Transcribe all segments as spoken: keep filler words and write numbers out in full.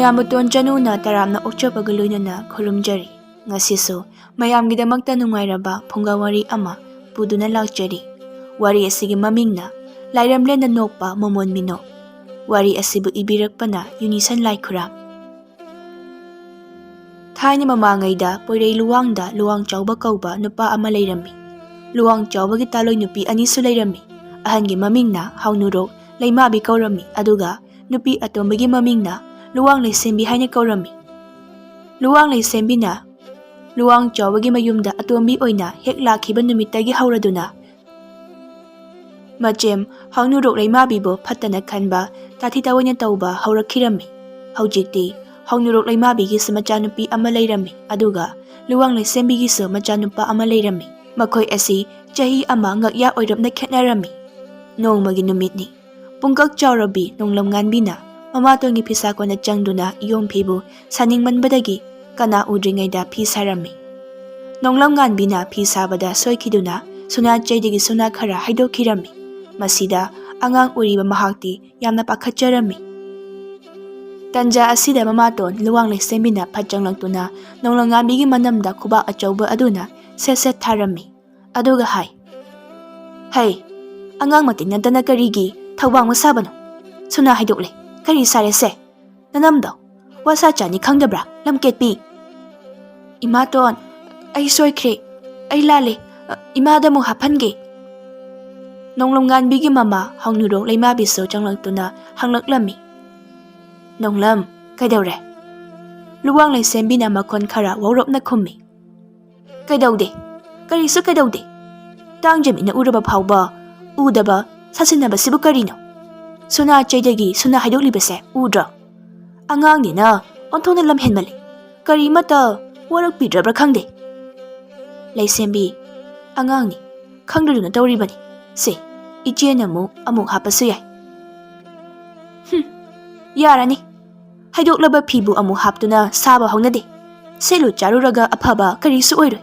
ꯅꯥꯃꯇꯣꯟ ꯆꯅꯨꯅ ꯇꯔꯥꯝꯅ ꯑꯣꯛꯆꯕꯒ ꯂꯣꯏꯅꯅ ꯈꯨꯔꯨꯝꯖꯔꯤ꯫ ꯉꯁꯤꯁꯨ ꯃꯌꯥꯝꯒꯤꯗꯃꯛꯇ ꯅꯨꯡꯉꯥꯏꯔꯕ ꯐꯨꯡꯒꯥ ꯋꯥꯔꯤ ꯑꯃ ꯄꯨꯗꯨꯅ ꯂꯥꯛꯆꯔꯤ꯫ ꯋꯥꯔꯤ ꯑꯁꯤꯒꯤ ꯃꯃꯤꯡꯅ ꯂꯥꯏꯔꯝꯂꯦꯟꯅ ꯅꯣꯛꯄ ꯃꯃꯣꯟ ꯃꯤꯅꯣꯛ꯫ ꯋꯥꯔꯤ ꯑꯁꯤꯕꯨ ꯏꯕꯤꯔꯛꯄꯅ ꯌꯨꯅꯤꯁꯟ ꯂꯥꯏꯈꯨꯔꯥꯝ꯫ ꯊꯥꯏꯅ ꯃꯃꯥꯡꯉꯩꯗ ꯄꯣꯏꯔꯩ ꯂꯨꯋꯥꯡꯗ ꯂꯨꯋꯥꯡ ꯆꯥꯎꯕ ꯀꯧꯕ ꯅꯨꯄꯥ ꯑꯃ ꯂꯩꯔꯝꯃꯤ꯫ ꯂꯨꯋꯥꯡ ꯆꯥꯎꯕꯒꯤ ꯇꯥꯂꯣꯏ ꯅꯨꯄꯤ ꯑꯅꯤꯁꯨ ꯂꯩꯔꯝꯃꯤ꯫ ꯑꯍꯟꯒꯤ ꯃꯃꯤꯡꯅ ꯍꯥꯎꯅꯨꯔꯣꯛ ꯂꯩꯃꯥꯕꯤ ꯀꯧꯔꯝꯃꯤ, ꯑꯗꯨꯒ ꯅꯨꯄꯤ ꯑꯇꯣꯝꯕꯒꯤ ꯃꯃꯤꯡꯅ ꯂꯨꯋꯥꯡ ꯂꯩꯁꯦꯝꯕꯤ ꯍꯥꯏꯅ ꯀꯧꯔꯝꯃꯤ꯫ ꯂꯨꯋꯥꯡ ꯂꯩꯁꯦꯝꯕꯤꯅ ꯂꯨꯋꯥꯡ ꯆꯥꯎꯕꯒꯤ ꯃꯌꯨꯝꯗ ꯑꯇꯣꯝꯕꯤ ꯑꯣꯏꯅ ꯍꯦꯛ ꯂꯥꯛꯈꯤꯕ ꯅꯨꯃꯤꯠꯇꯒꯤ ꯍꯧꯔꯗꯨꯅ ꯃꯆꯦꯝ ꯍꯥꯎꯅꯨꯔꯣꯛ ꯂꯩꯃꯥꯕꯤꯕꯨ ꯐꯠꯇꯅ ꯈꯟꯕ, ꯇꯥꯊꯤ ꯇꯥꯑꯣꯏꯅ ꯇꯧꯕ ꯍꯧꯔꯛꯈꯤꯔꯝꯃꯤ꯫ ꯍꯧꯖꯤꯛꯇꯤ ꯍꯥꯎꯅꯨꯔꯣꯛ ꯂꯩꯃꯥꯕꯤꯒꯤꯁꯨ ꯃꯆꯥꯅꯨꯄꯤ ꯑꯃ ꯂꯩꯔꯝꯃꯤ, ꯑꯗꯨꯒ ꯂꯨꯋꯥꯡ ꯂꯩꯁꯦꯝꯕꯤꯒꯤꯁꯨ ꯃꯆꯥꯅꯨꯄꯥ ꯑꯃ ꯂꯩꯔꯝꯃꯤ꯫ ꯃꯈꯣꯏ ꯑꯁꯤ ꯆꯍꯤ ꯑꯃ ꯉꯛꯌꯥ ꯑꯣꯏꯔꯞꯅ ꯈꯦꯠꯅꯔꯝꯃꯤ꯫ ꯅꯣꯡꯃꯒꯤ ꯅꯨꯃꯤꯠꯅꯤ꯫ ꯄꯨꯡꯀꯛ ꯆꯥꯎꯔꯕꯤ ꯅꯣꯡꯂꯝ ꯉꯥꯟꯕꯤꯅ ꯃꯃꯥꯇꯣꯟꯒꯤ ꯐꯤꯁꯥ ꯀꯣꯟꯅ ꯆꯪꯗꯨꯅ ꯌꯣꯝꯐꯤꯕꯨ ꯁꯥꯅꯤꯡꯃꯟꯕꯗꯒꯤ ꯀꯅꯥ ꯎꯗ꯭ꯔꯤꯉꯩꯗ ꯐꯤ ꯁꯥꯔꯝꯃꯤ꯫ ꯅꯣꯡꯂꯝ ꯉꯥꯟꯕꯤꯅ ꯐꯤ ꯁꯥꯕꯗ ꯁꯣꯏꯈꯤꯗꯨꯅ ꯁꯨꯅꯥ ꯆꯩꯗꯒꯤ ꯁꯨꯅꯥ ꯈꯔ ꯍꯩꯗꯣꯛꯈꯤꯔꯝꯃꯤ꯫ ꯃꯁꯤꯗ ꯑꯉꯥꯡ ꯑꯣꯏꯔꯤꯕ ꯃꯍꯥꯛꯇꯤ ꯌꯥꯝꯅ ꯄꯥꯈꯠꯆꯔꯝꯃꯤ꯫ ꯇꯟꯖꯥ ꯑꯁꯤꯗ ꯃꯃꯥꯇꯣꯟ ꯂꯨꯋꯥꯡ ꯂꯩꯁꯦꯝꯕꯤꯅ ꯐꯠ ꯆꯪꯂꯛꯇꯨꯅ ꯅꯣꯡꯂꯝ ꯉꯥꯟꯕꯤꯒꯤ ꯃꯅꯝꯗ ꯈꯨꯕꯥꯛ ꯑꯆꯧꯕ ꯑꯗꯨꯅ ꯁꯦꯠ ꯁꯦꯠ ꯊꯥꯔꯝꯃꯤ꯫ ꯑꯗꯨꯒ ꯍꯥꯏ, "ꯍꯩ, ꯑꯉꯥꯡ ꯃꯇꯤꯛ ꯅꯠꯇꯅ ꯀꯔꯤꯒꯤ ꯊꯧꯕꯥꯡ ꯁꯥꯕꯅꯣ? ꯁꯨꯅꯥ ꯍꯩꯗꯣꯛꯂꯦ, ꯀꯔꯤ ꯁꯥꯔꯦꯁꯦ? ꯅꯅꯝꯗꯣ ꯋꯥꯁꯥ ꯆꯥꯅꯤ ꯈꯪꯗꯕ꯭ꯔꯥ, ꯂꯝꯀꯦꯠꯄꯤ?" "ꯏꯃꯥꯇꯣꯟ, ꯑꯩ ꯁꯣꯏꯈ꯭ꯔꯦ, ꯑꯩ ꯂꯥꯜꯂꯦ, ꯑ, ꯏꯃꯥꯗ ꯑꯃꯨꯛ ꯍꯥꯞꯍꯟꯒꯦ꯫" ꯅꯣꯡꯂꯝ ꯉꯥꯟꯕꯤꯒꯤ ꯃꯃꯥ ꯍꯥꯎꯅꯨꯔꯣꯛ ꯂꯩꯃꯥꯕꯤꯁꯨ ꯆꯪꯂꯛꯇꯨꯅ ꯍꯪꯂꯛꯂꯝꯃꯤ꯫ "ꯅꯣꯡꯂꯝ, ꯀꯩꯗꯧꯔꯦ?" ꯂꯨꯋꯥꯡ ꯂꯩꯁꯦꯝꯕꯤꯅ ꯃꯈꯣꯟ ꯈꯔ ꯋꯥꯎꯔꯞꯅ ꯈꯨꯝꯃꯤ꯫ "ꯀꯩꯗꯧꯗꯦ, ꯀꯔꯤꯁꯨ ꯀꯩꯗꯧꯗꯦ꯫ ꯇꯥꯡꯖꯃꯤꯠꯅ ꯎꯔꯕ ꯐꯥꯎꯕ ꯎꯗꯕ ꯁꯥꯁꯤꯟꯅꯕꯁꯤꯕꯨ ꯀꯔꯤꯅꯣ? ꯁꯨꯅꯥ ꯆꯩꯗꯒꯤ ꯁꯨꯅꯥ ꯍꯩꯗꯣꯛꯂꯤꯕꯁꯦ ꯎꯗ꯭ꯔꯣ? ꯑꯉꯥꯡꯅꯤꯅ ꯑꯣꯟꯊꯣꯛꯅ ꯂꯝꯍꯦꯟꯃꯜꯂꯤ꯫ ꯀꯔꯤꯃꯠꯇ ꯋꯥꯔꯛꯄꯤꯗ꯭ꯔꯕ꯭ꯔꯥ ꯈꯪꯗꯦ꯫" "ꯂꯩꯁꯦꯝꯕꯤ, ꯑꯉꯥꯡꯅꯤ, ꯈꯪꯗꯗꯨꯅ ꯇꯧꯔꯤꯕꯅꯤ꯫ ꯁꯦ, ꯏꯆꯦꯅ ꯑꯃꯨꯛ, ꯑꯃꯨꯛ ꯍꯥꯞꯄꯁꯨ ꯌꯥꯏ꯫" "ꯍꯨꯝ, ꯌꯥꯔꯅꯤ꯫ ꯍꯩꯗꯣꯛꯂꯕ ꯐꯤꯕꯨ ꯑꯃꯨꯛ ꯍꯥꯞꯇꯨꯅ ꯁꯥꯕ ꯍꯧꯅꯗꯦ꯫ ꯁꯦꯠꯂꯨ ꯆꯥꯔꯨꯔꯒ ꯑꯐꯕ ꯀꯔꯤꯁꯨ ꯑꯣꯏꯔꯣꯏ꯫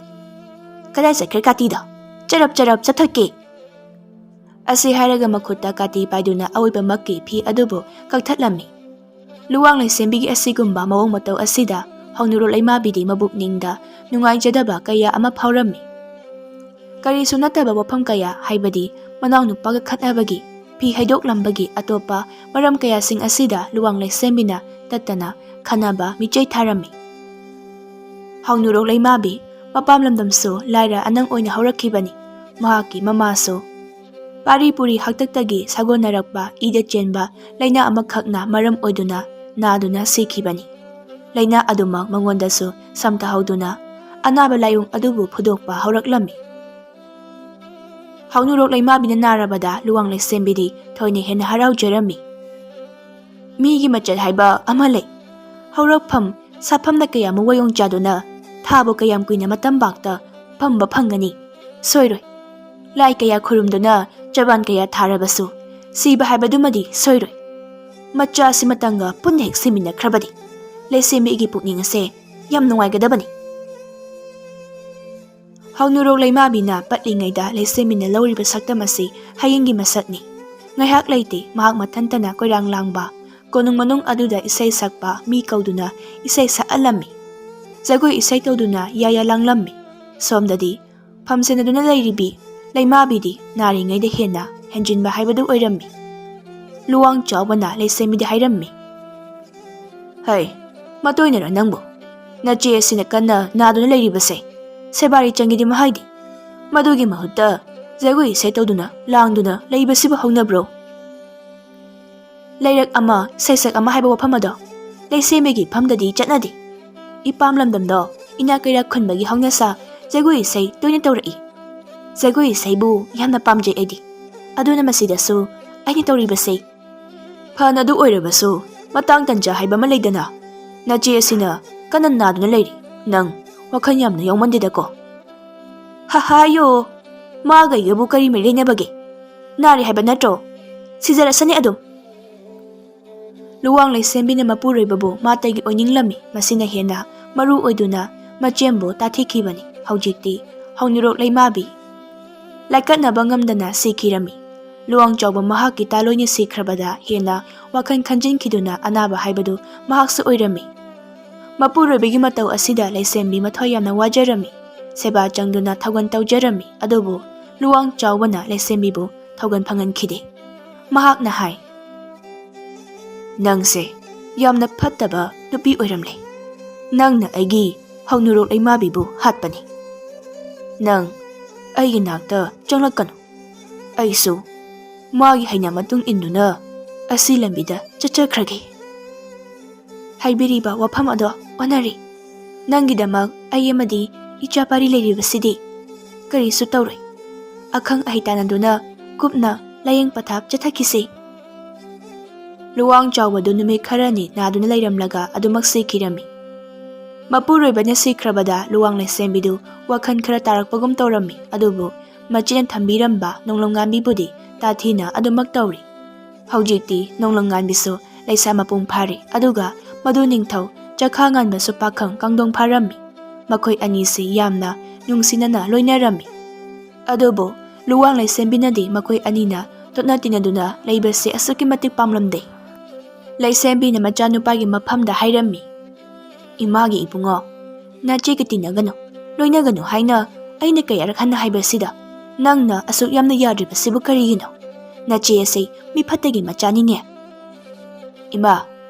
ꯀꯗꯥꯏ ꯆꯠꯈ꯭ꯔꯦ ꯀꯥꯇꯤꯗꯣ? ꯆꯔꯞ ꯆꯔꯞ ꯆꯠꯊꯠꯀꯦ꯫" ꯑꯁꯤ ꯍꯥꯏꯔꯒ ꯃꯈꯨꯠꯇ ꯀꯥꯇꯤ ꯄꯥꯏꯗꯨꯅ ꯑꯑꯣꯏꯕꯃꯛꯀꯤ ꯐꯤ ꯑꯗꯨꯕꯨ ꯀꯛꯊꯠꯂꯝꯃꯤ꯫ ꯂꯨꯋꯥꯡ ꯂꯩꯁꯦꯝꯕꯤꯒꯤ ꯑꯁꯤꯒꯨꯝꯕ ꯃꯑꯣꯡ ꯃꯇꯧ ꯑꯁꯤꯗ ꯍꯧꯅꯨꯔꯣꯛ ꯂꯩꯃꯥꯕꯤꯗꯤ ꯃꯕꯨꯛꯅꯤꯡꯗ ꯅꯨꯡꯉꯥꯏꯖꯗꯕ ꯀꯌꯥ ꯑꯃ ꯐꯥꯎꯔꯝꯃꯤ꯫ ꯀꯔꯤꯁꯨ ꯅꯠꯇꯕ ꯋꯥꯐꯝ ꯀꯌꯥ, ꯍꯥꯏꯕꯗꯤ ꯃꯅꯥꯎ ꯅꯨꯄꯥꯒ ꯈꯠꯅꯕꯒꯤ, ꯐꯤ ꯍꯩꯗꯣꯛꯂꯝꯕꯒꯤ, ꯑꯇꯣꯞꯄ ꯃꯔꯝ ꯀꯌꯥꯁꯤꯡ ꯑꯁꯤꯗ ꯂꯨꯋꯥꯡ ꯂꯩꯁꯦꯝꯕꯤꯅ ꯇꯠꯇꯅ ꯈꯟꯅꯕ ꯃꯤꯆꯩ ꯊꯥꯔꯝꯃꯤ꯫ ꯍꯧꯅꯨꯔꯣꯛ ꯂꯩꯃꯥꯕꯤ ꯃꯄꯥꯝ ꯂꯝꯗꯝꯁꯨ ꯂꯥꯏꯔ ꯑꯅꯪ ꯑꯣꯏꯅ ꯍꯧꯔꯛꯈꯤꯕꯅꯤ꯫ ꯃꯍꯥꯛꯀꯤ ꯃꯃꯥꯁꯨ ꯄꯥꯔꯤ ꯄꯨꯔꯤ ꯍꯥꯛꯇꯛꯇꯒꯤ ꯁꯥꯒꯣꯟꯅꯔꯛꯄ ꯏꯗ ꯆꯦꯟꯕ ꯂꯥꯏꯅꯥ ꯑꯃꯈꯛꯅ ꯃꯔꯝ ꯑꯣꯏꯗꯨꯅ ꯅꯥꯗꯨꯅ ꯁꯤꯈꯤꯕꯅꯤ꯫ ꯂꯥꯏꯅꯥ ꯑꯗꯨꯃꯛ ꯃꯉꯣꯟꯗꯁꯨ ꯁꯝꯊꯍꯧꯗꯨꯅ ꯑꯅꯥꯕ ꯂꯥꯏꯑꯣꯡ ꯑꯗꯨꯕꯨ ꯐꯨꯗꯣꯛꯄ ꯍꯧꯔꯛꯂꯝꯃꯤ꯫ ꯍꯧꯅꯨꯔꯣꯛ ꯂꯩꯃꯥꯕꯤꯅ ꯅꯥꯔꯕꯗ ꯂꯨꯋꯥꯡ ꯂꯩꯁꯦꯝꯕꯤꯗꯤ ꯊꯣꯏꯅ ꯍꯦꯟꯅ ꯍꯔꯥꯎꯖꯔꯝꯃꯤ꯫ ꯃꯤꯒꯤ ꯃꯆꯠ ꯍꯥꯏꯕ ꯑꯃ ꯂꯩ꯫ ꯍꯧꯔꯛꯐꯝ ꯁꯥꯐꯝꯗ ꯀꯌꯥꯃꯨꯛ ꯋꯥꯌꯣꯡ ꯆꯥꯗꯨꯅ ꯊꯥꯕꯨ ꯀꯌꯥꯝ ꯀꯨꯏꯅ ꯃꯇꯝ ꯄꯥꯛꯇ ꯐꯝꯕ ꯐꯪꯒꯅꯤ? ꯁꯣꯏꯔꯣꯏ꯫ ꯂꯥꯏ ꯀꯌꯥ ꯈꯨꯔꯨꯝꯗꯨꯅ ꯆꯕꯥꯟ ꯀꯌꯥ ꯊꯥꯔꯕꯁꯨ ꯁꯤꯕ ꯍꯥꯏꯕꯗꯨꯃꯗꯤ ꯁꯣꯏꯔꯣꯏ꯫ ꯃꯆꯥ ꯑꯁꯤꯃꯇꯪꯒ ꯄꯨꯟꯅ ꯍꯦꯛ ꯁꯤꯃꯤꯟꯅꯈ꯭ꯔꯕꯗꯤ ꯂꯩꯁꯦꯝꯕꯤꯒꯤ ꯄꯨꯛꯅꯤꯡ ꯑꯁꯦ ꯌꯥꯝ ꯅꯨꯡꯉꯥꯏꯒꯗꯕꯅꯤ꯫ ꯍꯧꯅꯨꯔꯣꯛ ꯂꯩꯃꯥꯕꯤꯅ ꯄꯠꯂꯤꯉꯩꯗ ꯂꯩꯁꯦꯝꯕꯤꯅ ꯂꯧꯔꯤꯕ ꯁꯛꯇꯝ ꯑꯁꯤ ꯍꯌꯦꯡꯒꯤ ꯃꯁꯛꯅꯤ꯫ ꯉꯥꯏꯍꯥꯛ ꯂꯩꯇꯦ ꯃꯍꯥꯛ ꯃꯊꯟꯇꯅ ꯀꯣꯏꯔꯥꯡ ꯂꯥꯡꯕ ꯀꯣꯅꯨꯡ ꯃꯅꯨꯡ ꯑꯗꯨꯗ ꯏꯁꯩ ꯁꯛꯄ ꯃꯤ ꯀꯧꯗꯨꯅ ꯏꯁꯩ ꯁꯛꯍꯜꯂꯝꯃꯤ꯫ ꯖꯒꯣꯏ ꯏꯁꯩ ꯇꯧꯗꯨꯅ ꯌꯥꯌꯥ ꯂꯥꯡꯂꯝꯃꯤ꯫ ꯁꯣꯝꯗꯗꯤ ꯐꯝꯁꯦꯟꯅꯗꯨꯅ ꯂꯩꯔꯤꯕꯤ ꯂꯩꯃꯥꯕꯤꯗꯤ ꯅꯥꯔꯤꯉꯩꯗ ꯍꯦꯟꯅ ꯍꯦꯟꯖꯤꯟꯕ ꯍꯥꯏꯕꯗꯨ ꯑꯣꯏꯔꯝꯃꯤ꯫ ꯂꯨꯋꯥꯡ ꯆꯥꯎꯕꯅ ꯂꯩꯁꯦꯝꯕꯤꯗ ꯍꯥꯏꯔꯝꯃꯤ, "ꯍꯩ, ꯃꯇꯣꯏꯅꯔ ꯅꯪꯕꯨ? ꯅꯆꯦ ꯑꯁꯤꯅ ꯀꯟꯅ ꯅꯥꯗꯨꯅ ꯂꯩꯔꯤꯕꯁꯦ ꯁꯦꯕꯥꯔꯤ ꯆꯪꯒꯤꯗꯤ ꯃꯍꯥꯏꯗꯤ꯫ ꯃꯗꯨꯒꯤ ꯃꯍꯨꯠꯇ ꯖꯒꯣꯏ ꯏꯁꯩ ꯇꯧꯗꯨꯅ ꯂꯥꯡꯗꯨꯅ ꯂꯩꯕꯁꯤꯕꯨ ꯍꯧꯅꯕ꯭ꯔꯣ?" ꯂꯩꯔꯛ ꯑꯃ, ꯁꯩꯁꯛ ꯑꯃ ꯍꯥꯏꯕ ꯋꯥꯐꯝ ꯑꯗꯣ ꯂꯩꯁꯦꯝꯕꯤꯒꯤ ꯐꯝꯗꯗꯤ ꯆꯠꯅꯗꯦ꯫ ꯏꯄꯥꯝ ꯂꯝꯗꯝꯗꯣ ꯏꯅꯥꯛ ꯀꯩꯔꯥꯛ ꯈꯨꯟꯕꯒꯤ ꯍꯧꯅꯁꯥ ꯖꯒꯣꯏ ꯏꯁꯩ ꯇꯣꯏꯅ ꯇꯧꯔꯛꯏ꯫ ꯖꯒꯣꯏ ꯏꯁꯩꯕꯨ ꯌꯥꯝꯅ ꯄꯥꯝꯖꯩ ꯑꯩꯗꯤ꯫ ꯑꯗꯨꯅ ꯃꯁꯤꯗꯁꯨ ꯑꯩꯅ ꯇꯧꯔꯤꯕꯁꯦ ꯐꯅ ꯑꯗꯨ ꯑꯣꯏꯔꯕꯁꯨ ꯃꯇꯥꯡ ꯇꯟꯖꯥ ꯍꯥꯏꯕ ꯑꯃ ꯂꯩꯗꯅ꯫ ꯅꯆꯦ ꯑꯁꯤꯅ ꯀꯟꯅ ꯅꯥꯗꯨꯅ ꯂꯩꯔꯤ꯫ ꯅꯪ ꯋꯥꯈꯜ ꯌꯥꯝꯅ ꯌꯥꯎꯃꯟꯗꯦꯗꯀꯣ꯫ ꯍꯍꯥꯌꯣ, ꯃꯥꯒ ꯑꯩꯒꯕꯨ ꯀꯔꯤ ꯃꯔꯤ ꯂꯩꯅꯕꯒꯦ? ꯅꯥꯔꯤ ꯍꯥꯏꯕ ꯅꯠꯇ꯭ꯔꯣ? ꯁꯤꯖꯔꯁꯅꯤ ꯑꯗꯨꯝ꯫ ꯂꯨꯋꯥꯡ ꯂꯩꯁꯦꯝꯕꯤꯅ ꯃꯄꯨꯔꯣꯏꯕꯕꯨ ꯃꯥꯇꯒꯤ ꯑꯣꯏꯅꯤꯡꯂꯝꯃꯤ꯫ ꯃꯁꯤꯅ ꯍꯦꯟꯅ ꯃꯔꯨ ꯑꯣꯏꯗꯨꯅ ꯃꯆꯦꯝꯕꯨ ꯇꯥꯊꯤꯈꯤꯕꯅꯤ꯫ ꯍꯧꯖꯤꯛꯇꯤ ꯍꯧꯅꯨꯔꯣꯛ ꯂꯩꯃꯥꯕꯤ ꯂꯥꯏꯀꯠꯅꯕ ꯉꯝꯗꯅ ꯁꯤꯈꯤꯔꯝꯃꯤ꯫ ꯂꯨꯋꯥꯡ ꯆꯥꯎꯕ ꯃꯍꯥꯛꯀꯤ ꯇꯥꯂꯣꯏꯅ ꯁꯤꯈ꯭ꯔꯕꯗ ꯍꯦꯟꯅ ꯋꯥꯈꯜ ꯈꯟꯖꯤꯟꯈꯤꯗꯨꯅ ꯑꯅꯥꯕ ꯍꯥꯏꯕꯗꯨ ꯃꯍꯥꯛꯁꯨ ꯑꯣꯏꯔꯝꯃꯤ꯫ ꯃꯄꯨꯔꯣꯏꯕꯒꯤ ꯃꯇꯧ ꯑꯁꯤꯗ ꯂꯩꯁꯦꯝꯕꯤ ꯃꯊ꯭ꯋꯥꯏ ꯌꯥꯝꯅ ꯋꯥꯖꯔꯝꯃꯤ꯫ ꯁꯦꯕꯥ ꯆꯪꯗꯨꯅ ꯊꯧꯒꯜ ꯇꯧꯖꯔꯝꯃꯤ꯫ ꯑꯗꯨꯕꯨ ꯂꯨꯋꯥꯡ ꯆꯥꯎꯕꯅ ꯂꯩꯁꯦꯝꯕꯤꯕꯨ ꯊꯧꯒꯜ ꯐꯪꯍꯟꯈꯤꯗꯦ꯫ ꯃꯍꯥꯛꯅ ꯍꯥꯏ, "ꯅꯪꯁꯦ ꯌꯥꯝꯅ ꯐꯠꯇꯕ ꯅꯨꯄꯤ ꯑꯣꯏꯔꯝꯂꯦ꯫ ꯅꯪꯅ ꯑꯩꯒꯤ ꯍꯧꯅꯨꯔꯣꯛ ꯂꯩꯃꯥꯕꯤꯕꯨ ꯍꯥꯠꯄꯅꯤ꯫ ꯅꯪ ꯑꯩꯒꯤ ꯅꯥꯛꯇ ꯆꯪꯂꯛꯀꯅꯨ꯫ ꯑꯩꯁꯨ ꯃꯥꯒꯤ ꯍꯩꯅ ꯃꯇꯨꯡ ꯏꯟꯗꯨꯅ ꯑꯁꯤ ꯂꯝꯕꯤꯗ ꯆꯠꯆꯈ꯭ꯔꯒꯦ꯫ ꯍꯥꯏꯕꯤꯔꯤꯕ ꯋꯥꯐꯝ ꯑꯗꯣ ꯑꯣꯟꯅꯔꯤ꯫ ꯅꯪꯒꯤꯗꯃꯛ ꯑꯩ ꯑꯃꯗꯤ ꯏꯆꯥ ꯄꯥꯔꯤ ꯂꯩꯔꯤꯕꯁꯤꯗꯤ ꯀꯔꯤꯁꯨ ꯇꯧꯔꯣꯏ꯫ ꯑꯈꯪ ꯑꯍꯩ ꯇꯥꯟꯅꯗꯨꯅ ꯀꯨꯞꯅ ꯂꯥꯌꯦꯡ ꯄꯊꯥꯞ ꯆꯠꯊꯈꯤꯁꯤ꯫" ꯂꯨꯋꯥꯡ ꯆꯥꯎꯕꯗꯨ ꯅꯨꯃꯤꯠ ꯈꯔꯅꯤ ꯅꯥꯗꯨꯅ ꯂꯩꯔꯝꯂꯒ ꯑꯗꯨꯃꯛ ꯁꯤꯈꯤꯔꯝꯃꯤ꯫ ꯃꯄꯨꯔꯣꯏꯕꯅ ꯁꯤꯈ꯭ꯔꯕꯗ ꯂꯨꯋꯥꯡ ꯂꯩꯁꯦꯝꯕꯤꯗꯨ ꯋꯥꯈꯜ ꯈꯔ ꯇꯥꯔꯛꯄꯒꯨꯝ ꯇꯧꯔꯝꯃꯤ꯫ ꯑꯗꯨꯕꯨ ꯃꯆꯦꯅ ꯊꯝꯕꯤꯔꯝꯕ ꯅꯣꯡꯂꯝ ꯉꯥꯟꯕꯤꯕꯨꯗꯤ ꯇꯥꯊꯤꯅ ꯑꯗꯨꯃꯛ ꯇꯧꯔꯤ꯫ ꯍꯧꯖꯤꯛꯇꯤ ꯅꯣꯡꯂꯝ ꯉꯥꯟꯕꯤꯁꯨ ꯂꯩꯁꯥ ꯃꯄꯨꯡ ꯐꯥꯔꯦ꯫ ꯑꯗꯨꯒ ꯃꯗꯨ ꯅꯤꯡꯊꯧ ꯆꯈꯥ ꯉꯥꯟꯕꯁꯨ ꯄꯥꯈꯪ ꯀꯥꯡꯗꯣꯡ ꯐꯥꯔꯝꯃꯤ꯫ ꯃꯈꯣꯏ ꯑꯅꯤꯁꯤ ꯌꯥꯝꯅ ꯅꯨꯡꯁꯤꯅꯅ ꯂꯣꯏꯅꯔꯝꯃꯤ꯫ ꯑꯗꯨꯕꯨ ꯂꯨꯋꯥꯡ ꯂꯩꯁꯦꯝꯕꯤꯅꯗꯤ ꯃꯈꯣꯏ ꯑꯅꯤꯅ ꯇꯣꯠꯅ ꯇꯤꯟꯅꯗꯨꯅ ꯂꯩꯕꯁꯦ ꯑꯁꯨꯛꯀꯤ ꯃꯇꯤꯛ ꯄꯥꯝꯂꯝꯗꯦ꯫ ꯂꯩꯁꯦꯝꯕꯤꯅ ꯃꯆꯥꯅꯨꯄꯥꯒꯤ ꯃꯐꯝꯗ ꯍꯥꯏꯔꯝꯃꯤ, "ꯏꯃꯥꯒꯤ ꯏꯕꯨꯡꯉꯣ, ꯅꯆꯦꯒ ꯇꯤꯟꯅꯒꯅꯨ, ꯂꯣꯏꯅꯒꯅꯨ ꯍꯥꯏꯅ ꯑꯩꯅ ꯀꯌꯥꯔꯛ ꯍꯟꯅ ꯍꯥꯏꯕꯁꯤꯗ ꯅꯪꯅ ꯑꯁꯨꯛ ꯌꯥꯝꯅ ꯌꯥꯗ꯭ꯔꯤꯕꯁꯤꯕꯨ ꯀꯔꯤꯒꯤꯅꯣ? ꯅꯆꯦ ꯑꯁꯤ ꯃꯤ ꯐꯠꯇꯒꯤ ꯃꯆꯥꯅꯤꯅꯦ꯫" "ꯏꯃꯥ,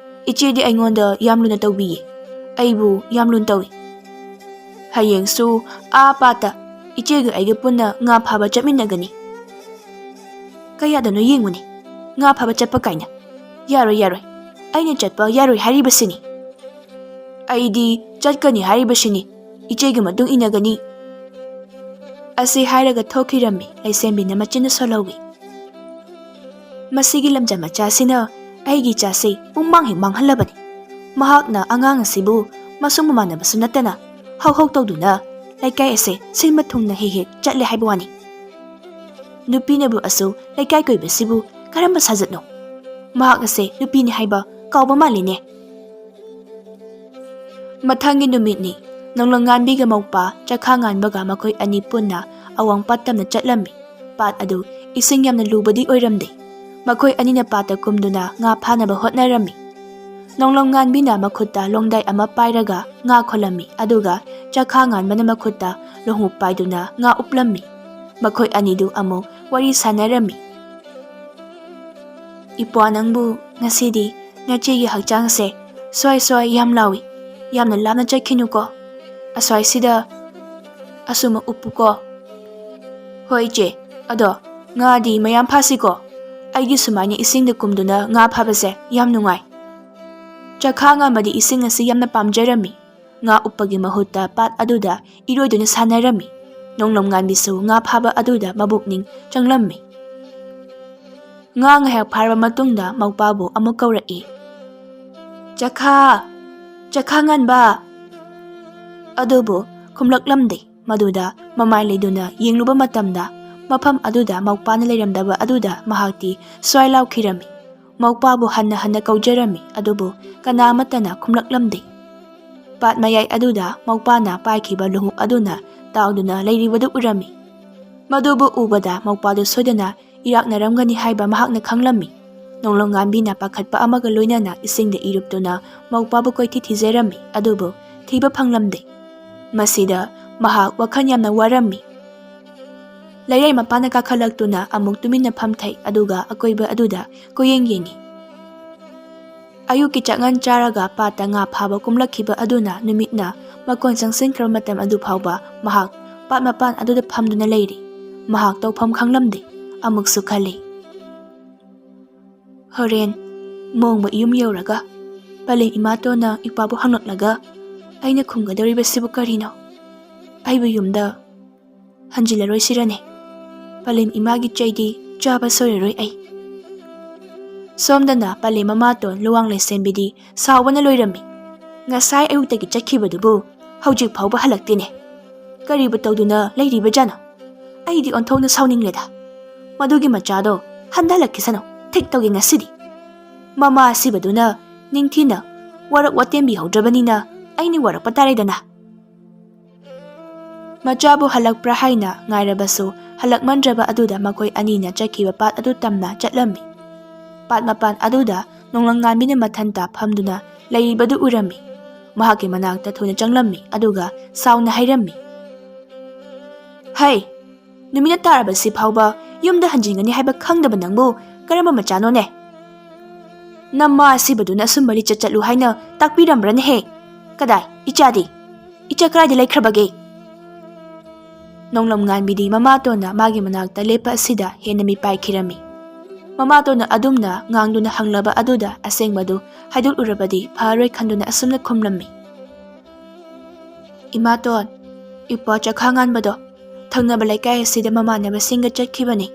ꯏꯆꯦꯗꯤ ꯑꯩꯉꯣꯟꯗ ꯌꯥꯝ ꯂꯨꯅ ꯇꯧꯕꯤꯌꯦ꯫ ꯑꯩꯕꯨ ꯌꯥꯝ ꯂꯨꯅ ꯇꯧꯏ꯫ ꯍꯌꯦꯡꯁꯨ ꯑꯥ ꯄꯥꯠꯇ ꯏꯆꯦꯒ ꯑꯩꯒ ꯄꯨꯟꯅ ꯉꯥ ꯐꯥꯕ ꯆꯠꯃꯤꯟꯅꯒꯅꯤ꯫" "ꯀꯌꯥꯗꯅꯣ ꯌꯦꯡꯉꯨꯅꯦ, ꯉꯥ ꯐꯥꯕ ꯆꯠꯄ ꯀꯥꯏꯅ꯫ ꯌꯥꯔꯣꯏ, ꯌꯥꯔꯣꯏ꯫ ꯑꯩꯅ ꯆꯠꯄ ꯌꯥꯔꯣꯏ ꯍꯥꯏꯔꯤꯕꯁꯤꯅꯤ꯫ ꯑꯩꯗꯤ ꯆꯠꯀꯅꯤ ꯍꯥꯏꯔꯤꯕꯁꯤꯅꯤ꯫ ꯏꯆꯦꯒꯤ ꯃꯇꯨꯡ ꯏꯟꯅꯒꯅꯤ꯫" ꯑꯁꯤ ꯍꯥꯏꯔꯒ ꯊꯣꯛꯈꯤꯔꯝꯃꯤ꯫ ꯂꯩꯁꯦꯝꯕꯤꯅ ꯃꯆꯤꯟꯅ ꯁꯣꯜꯍꯧꯏ꯫ "ꯃꯁꯤꯒꯤ ꯂꯝꯖꯥ ꯃꯆꯥꯁꯤꯅ ꯑꯩꯒꯤ ꯏꯆꯥꯁꯤ ꯄꯨꯡꯃꯥꯡ ꯍꯦꯛ ꯃꯥꯡꯍꯜꯂꯕꯅꯤ꯫ ꯃꯍꯥꯛꯅ ꯑꯉꯥꯡ ꯑꯁꯤꯕꯨ ꯃꯁꯨꯡ ꯃꯃꯥꯟꯅꯕꯁꯨ ꯅꯠꯇꯅ ꯍꯧ ꯍꯧ ꯇꯧꯗꯨꯅ ꯂꯩꯀꯥꯏ ꯑꯁꯦ ꯁꯤꯟꯕ ꯊꯨꯡꯅ ꯍꯦꯛ ꯍꯦꯛ ꯆꯠꯂꯦ ꯍꯥꯏꯕ ꯋꯥꯅꯤ꯫ ꯅꯨꯄꯤꯅꯕꯨ ꯑꯁꯨ ꯂꯩꯀꯥꯏ ꯀꯣꯏꯕꯁꯤꯕꯨ ꯀꯔꯝꯕ ꯁꯥꯖꯠꯅꯣ? ꯃꯍꯥꯛ ꯑꯁꯦ ꯅꯨꯄꯤꯅꯤ ꯍꯥꯏꯕ ꯀꯥꯎꯕ ꯃꯥꯜꯂꯤꯅꯦ꯫" ꯃꯊꯪꯒꯤ ꯅꯨꯃꯤꯠꯅꯤ꯫ ꯅꯣꯡꯂꯪꯉꯥꯟꯕꯤꯒ ꯃꯧꯄꯥ ꯆꯈꯥ ꯉꯥꯟꯕꯒ ꯃꯈꯣꯏ ꯑꯅꯤ ꯄꯨꯟꯅ ꯑꯋꯥꯡ ꯄꯥꯠ ꯇꯝꯅ ꯆꯠꯂꯝꯃꯤ꯫ ꯄꯥꯠ ꯑꯗꯨ ꯏꯁꯤꯡ ꯌꯥꯝꯅ ꯂꯨꯕꯗꯤ ꯑꯣꯏꯔꯝꯗꯦ꯫ ꯃꯈꯣꯏ ꯑꯅꯤꯅ ꯄꯥꯠꯇ ꯀꯨꯝꯗꯨꯅ ꯉꯥ ꯐꯥꯅꯕ ꯍꯣꯠꯅꯔꯝꯃꯤ꯫ ꯅꯣꯡꯂꯣꯝ ꯉꯥꯟꯕꯤꯅ ꯃꯈꯨꯠꯇ ꯂꯣꯡꯗꯥꯏ ꯑꯃ ꯄꯥꯏꯔꯒ ꯉꯥ ꯈꯣꯜꯂꯝꯃꯤ, ꯑꯗꯨꯒ ꯆꯈꯥ ꯉꯥꯟꯕꯅ ꯃꯈꯨꯠꯇ ꯂꯣꯡꯍꯨꯞ ꯄꯥꯏꯗꯨꯅ ꯉꯥ ꯎꯞꯂꯝꯃꯤ꯫ ꯃꯈꯣꯏ ꯑꯅꯤꯗꯨ ꯑꯃꯨꯛ ꯋꯥꯔꯤ ꯁꯥꯟꯅꯔꯝꯃꯤ꯫ "ꯏꯄ꯭ꯋꯥ, ꯅꯪꯕꯨ ꯉꯁꯤꯗꯤ ꯅꯆꯦꯒꯤ ꯍꯛꯆꯥꯡꯁꯦ ꯁ꯭ꯋꯥꯏ ꯁ꯭ꯋꯥꯏ ꯌꯥꯝ ꯂꯥꯎꯏ꯫ ꯌꯥꯝꯅ ꯂꯥꯞꯅ ꯆꯠꯈꯤꯅꯨꯀꯣ꯫ ꯑꯁ꯭ꯋꯥꯏꯁꯤꯗ ꯑꯁꯨꯝ ꯎꯞꯄꯨꯀꯣ꯫" "ꯍꯣꯏ ꯏꯆꯦ, ꯑꯗꯣ ꯉꯥꯗꯤ ꯃꯌꯥꯝ ꯐꯥꯁꯤꯀꯣ꯫ ꯑꯩꯒꯤ ꯁꯨꯃꯥꯏꯅ ꯏꯁꯤꯡꯗ ꯀꯨꯝꯗꯨꯅ ꯉꯥ ꯐꯥꯕꯁꯦ ꯌꯥꯝ ꯅꯨꯡꯉꯥꯏ꯫" ꯆꯈꯥ ꯉꯥꯟꯕꯗꯤ ꯏꯁꯤꯡ ꯑꯁꯤ ꯌꯥꯝꯅ ꯄꯥꯝꯖꯔꯝꯃꯤ꯫ ꯉꯥ ꯎꯞꯄꯒꯤ ꯃꯍꯨꯠꯇ ꯄꯥꯠ ꯑꯗꯨꯗ ꯏꯔꯣꯏꯗꯨꯅ ꯁꯥꯟꯅꯔꯝꯃꯤ꯫ ꯅꯣꯡꯂꯣꯝ ꯉꯥꯟꯕꯤꯁꯨ ꯉꯥ ꯐꯥꯕ ꯑꯗꯨꯗ ꯃꯕꯨꯛꯅꯤꯡ ꯆꯪꯂꯝꯃꯤ꯫ ꯉꯥ ꯉꯥꯏꯍꯥꯛ ꯐꯥꯔꯕ ꯃꯇꯨꯡꯗ ꯃꯧꯄꯥꯕꯨ ꯑꯃꯨꯛ ꯀꯧꯔꯛꯏ꯫ "ꯆꯈꯥ! ꯆꯈꯥ ꯉꯥꯟꯕ!" ꯑꯗꯨꯕꯨ ꯈꯨꯝꯂꯛꯂꯝꯗꯦ꯫ ꯃꯗꯨꯗ ꯃꯃꯥꯏ ꯂꯩꯗꯨꯅ ꯌꯦꯡꯂꯨꯕ ꯃꯇꯝꯗ, ꯃꯐꯝ ꯑꯗꯨꯗ ꯃꯧꯄꯥꯅ ꯂꯩꯔꯝꯗꯕ ꯑꯗꯨꯗ ꯃꯍꯥꯛꯇꯤ ꯁ꯭ꯋꯥꯏ ꯂꯥꯎꯈꯤꯔꯝꯃꯤ꯫ ꯃꯧꯄꯥꯕꯨ ꯍꯟꯅ ꯍꯟꯅ ꯀꯧꯖꯔꯝꯃꯤ, ꯑꯗꯨꯕꯨ ꯀꯅꯥ ꯑꯃꯠꯇꯅ ꯈꯨꯝꯂꯛꯂꯝꯗꯦ꯫ ꯄꯥꯠ ꯃꯌꯥꯏ ꯑꯗꯨꯗ ꯃꯧꯄꯥꯅ ꯄꯥꯏꯈꯤꯕ ꯂꯣꯡꯍꯨꯞ ꯑꯗꯨꯅ ꯇꯥꯎꯗꯨꯅ ꯂꯩꯔꯤꯕꯗꯨ ꯎꯔꯝꯃꯤ꯫ ꯃꯗꯨꯕꯨ ꯎꯕꯗ ꯃꯧꯄꯥꯗꯨ ꯁꯣꯏꯗꯅ ꯏꯔꯥꯛꯅꯔꯝꯒꯅꯤ ꯍꯥꯏꯕ ꯃꯍꯥꯛꯅ ꯈꯪꯂꯝꯃꯤ꯫ ꯅꯣꯡꯂꯣꯝ ꯉꯥꯟꯕꯤꯅ ꯄꯥꯈꯠꯄ ꯑꯃꯒ ꯂꯣꯏꯅꯅ ꯏꯁꯤꯡꯗ ꯏꯔꯨꯞꯇꯨꯅ ꯃꯧꯄꯥꯕꯨ ꯀꯣꯏꯊꯤ ꯊꯤꯖꯔꯝꯃꯤ, ꯑꯗꯨꯕꯨ ꯊꯤꯕ ꯐꯪꯂꯝꯗꯦ꯫ ꯃꯁꯤꯗ ꯃꯍꯥꯛ ꯋꯥꯈꯜ ꯌꯥꯝꯅ ꯋꯥꯔꯝꯃꯤ꯫ ꯂꯩꯔꯥꯏ ꯃꯄꯥꯟꯗ ꯀꯥꯈꯠꯂꯛꯇꯨꯅ ꯑꯃꯨꯛ ꯇꯨꯃꯤꯟꯅ ꯐꯝꯊꯩ, ꯑꯗꯨꯒ ꯑꯀꯣꯏꯕ ꯑꯗꯨꯗ ꯀꯣꯏꯌꯦꯡ ꯌꯦꯡꯉꯤ꯫ ꯑꯌꯨꯛꯀꯤ ꯆꯥꯛꯉꯟ ꯆꯥꯔꯒ ꯄꯥꯠꯇ ꯉꯥ ꯐꯥꯕ ꯀꯨꯝꯂꯛꯈꯤꯕ ꯑꯗꯨꯅ ꯅꯨꯃꯤꯠꯅ ꯃꯀꯣꯟ ꯆꯪꯁꯤꯟꯈ꯭ꯔꯕ ꯃꯇꯝ ꯑꯗꯨ ꯐꯥꯎꯕ ꯃꯍꯥꯛ ꯄꯥꯠ ꯃꯄꯥꯟ ꯑꯗꯨꯗ ꯐꯝꯗꯨꯅ ꯂꯩꯔꯤ꯫ ꯃꯍꯥꯛ ꯇꯧꯐꯝ ꯈꯪꯂꯝꯗꯦ꯫ ꯑꯃꯨꯛꯁꯨ ꯈꯜꯂꯤ, "ꯍꯣꯔꯦꯟ ꯃꯣꯡꯕ ꯌꯨꯝ ꯌꯧꯔꯒ ꯄꯂꯦꯝ ꯏꯃꯥꯇꯣꯟꯅ ꯏꯄꯥꯕꯨ ꯍꯪꯂꯛꯂꯒ ꯑꯩꯅ ꯈꯨꯝꯒꯗꯧꯔꯤꯕꯁꯤꯕꯨ ꯀꯔꯤꯅꯣ? ꯑꯩꯕꯨ ꯌꯨꯝꯗ ꯍꯟꯖꯤꯜꯂꯔꯣꯏꯁꯤꯔꯅꯦ? ꯄꯂꯦꯝ ꯏꯃꯥꯒꯤ ꯆꯩꯗꯤ ꯆꯥꯕ ꯁꯣꯏꯔꯔꯣꯏ ꯑꯩ꯫" ꯁꯣꯝꯗꯅ ꯄꯂꯦꯝ ꯃꯃꯥꯇꯣꯟ ꯂꯨꯋꯥꯡ ꯂꯩꯁꯦꯝꯕꯤꯗꯤ ꯁꯥꯎꯕꯅ ꯂꯣꯏꯔꯝꯃꯤ꯫ "ꯉꯁꯥꯏ ꯑꯌꯨꯛꯇꯒꯤ ꯆꯠꯈꯤꯕꯗꯨꯕꯨ ꯍꯧꯖꯤꯛ ꯐꯥꯎꯕ ꯍꯜꯂꯛꯇꯦꯅꯦ꯫ ꯀꯔꯤꯕꯨ ꯇꯧꯗꯨꯅ ꯂꯩꯔꯤꯕꯖꯥꯠꯅꯣ? ꯑꯩꯗꯤ ꯑꯣꯟꯊꯣꯛꯅ ꯁꯥꯎꯅꯤꯡꯂꯦꯗ꯫ ꯃꯗꯨꯒꯤ ꯃꯆꯥꯗꯣ ꯍꯟꯊꯍꯜꯂꯛꯈꯤꯁꯅꯨ꯫ ꯊꯤꯛ ꯇꯧꯒꯦ ꯉꯁꯤꯗꯤ꯫ ꯃꯃꯥ ꯑꯁꯤꯕꯗꯨꯅ ꯅꯤꯡꯊꯤꯅ ꯋꯥꯔꯛ ꯋꯥꯇꯦꯝꯕꯤꯍꯧꯗ꯭ꯔꯕꯅꯤꯅ ꯑꯩꯅ ꯋꯥꯔꯛꯄ ꯇꯥꯔꯦꯗꯅ꯫" ꯃꯆꯥꯕꯨ ꯍꯜꯂꯛꯄ꯭ꯔꯥ ꯍꯥꯏꯅ ꯉꯥꯏꯔꯕꯁꯨ ꯍꯜꯂꯛꯃꯟꯗ꯭ꯔꯕ ꯑꯗꯨꯗ ꯃꯈꯣꯏ ꯑꯅꯤꯅ ꯆꯠꯈꯤꯕ ꯄꯥꯠ ꯑꯗꯨ ꯇꯝꯅ ꯆꯠꯂꯝꯃꯤ꯫ ꯄꯥꯠ ꯃꯄꯥꯟ ꯑꯗꯨꯗ ꯅꯣꯡꯂꯪꯉꯥꯟꯕꯤꯅ ꯃꯊꯟꯇ ꯐꯝꯗꯨꯅ ꯂꯩꯔꯤꯕꯗꯨ ꯎꯔꯝꯃꯤ꯫ ꯃꯍꯥꯛꯀꯤ ꯃꯅꯥꯛꯇ ꯊꯨꯅ ꯆꯪꯂꯝꯃꯤ, ꯑꯗꯨꯒ ꯁꯥꯎꯅ ꯍꯥꯏꯔꯝꯃꯤ, "ꯍꯩ, ꯅꯨꯃꯤꯠꯅ ꯇꯥꯔꯕꯁꯤ ꯐꯥꯎꯕ ꯌꯨꯝꯗ ꯍꯟꯖꯤꯟꯒꯅꯤ ꯍꯥꯏꯕ ꯈꯪꯗꯕ ꯅꯪꯕꯨ ꯀꯔꯝꯕ ꯃꯆꯥꯅꯣꯅꯦ? ꯅꯃꯥ ꯑꯁꯤꯕꯗꯨꯅ ꯑꯁꯨꯝꯕ ꯂꯤꯆꯠ ꯆꯠꯂꯨ ꯍꯥꯏꯅ ꯇꯥꯛꯄꯤꯔꯝꯕ꯭ꯔꯅꯦꯍꯦ? ꯀꯗꯥꯏ, ꯏꯆꯥꯗꯤ? ꯏꯆꯥ ꯀꯗꯥꯏꯗ ꯂꯩꯈ꯭ꯔꯕꯒꯦ?" ꯅꯣꯡꯂꯝ ꯉꯥꯟꯕꯤꯗꯤ ꯃꯃꯥꯇꯣꯟꯅ ꯃꯥꯒꯤ ꯃꯅꯥꯛꯇ ꯂꯦꯞꯄ ꯑꯁꯤꯗ ꯍꯦꯟꯅ ꯃꯤꯄꯥꯏꯈꯤꯔꯝꯃꯤ꯫ ꯃꯃꯥꯇꯣꯟꯅ ꯑꯗꯨꯝꯅ ꯉꯥꯡꯗꯨꯅ ꯍꯪꯂꯕ ꯑꯗꯨꯗ ꯑꯁꯦꯡꯕꯗꯨ ꯍꯥꯏꯗꯣꯛꯂꯨꯔꯕꯗꯤ ꯐꯔꯣꯏ ꯈꯟꯗꯨꯅ ꯑꯁꯨꯝꯅ ꯈꯨꯝꯂꯝꯃꯤ, "ꯏꯃꯥꯇꯣꯟ, ꯏꯄ꯭ꯋꯥ ꯆꯈꯥ ꯉꯥꯟꯕꯗꯣ ꯊꯪꯅꯕ ꯂꯩꯀꯥꯏ ꯑꯁꯤꯗ ꯃꯃꯥꯟꯅꯕꯁꯤꯡꯒ ꯆꯠꯈꯤꯕꯅꯤ,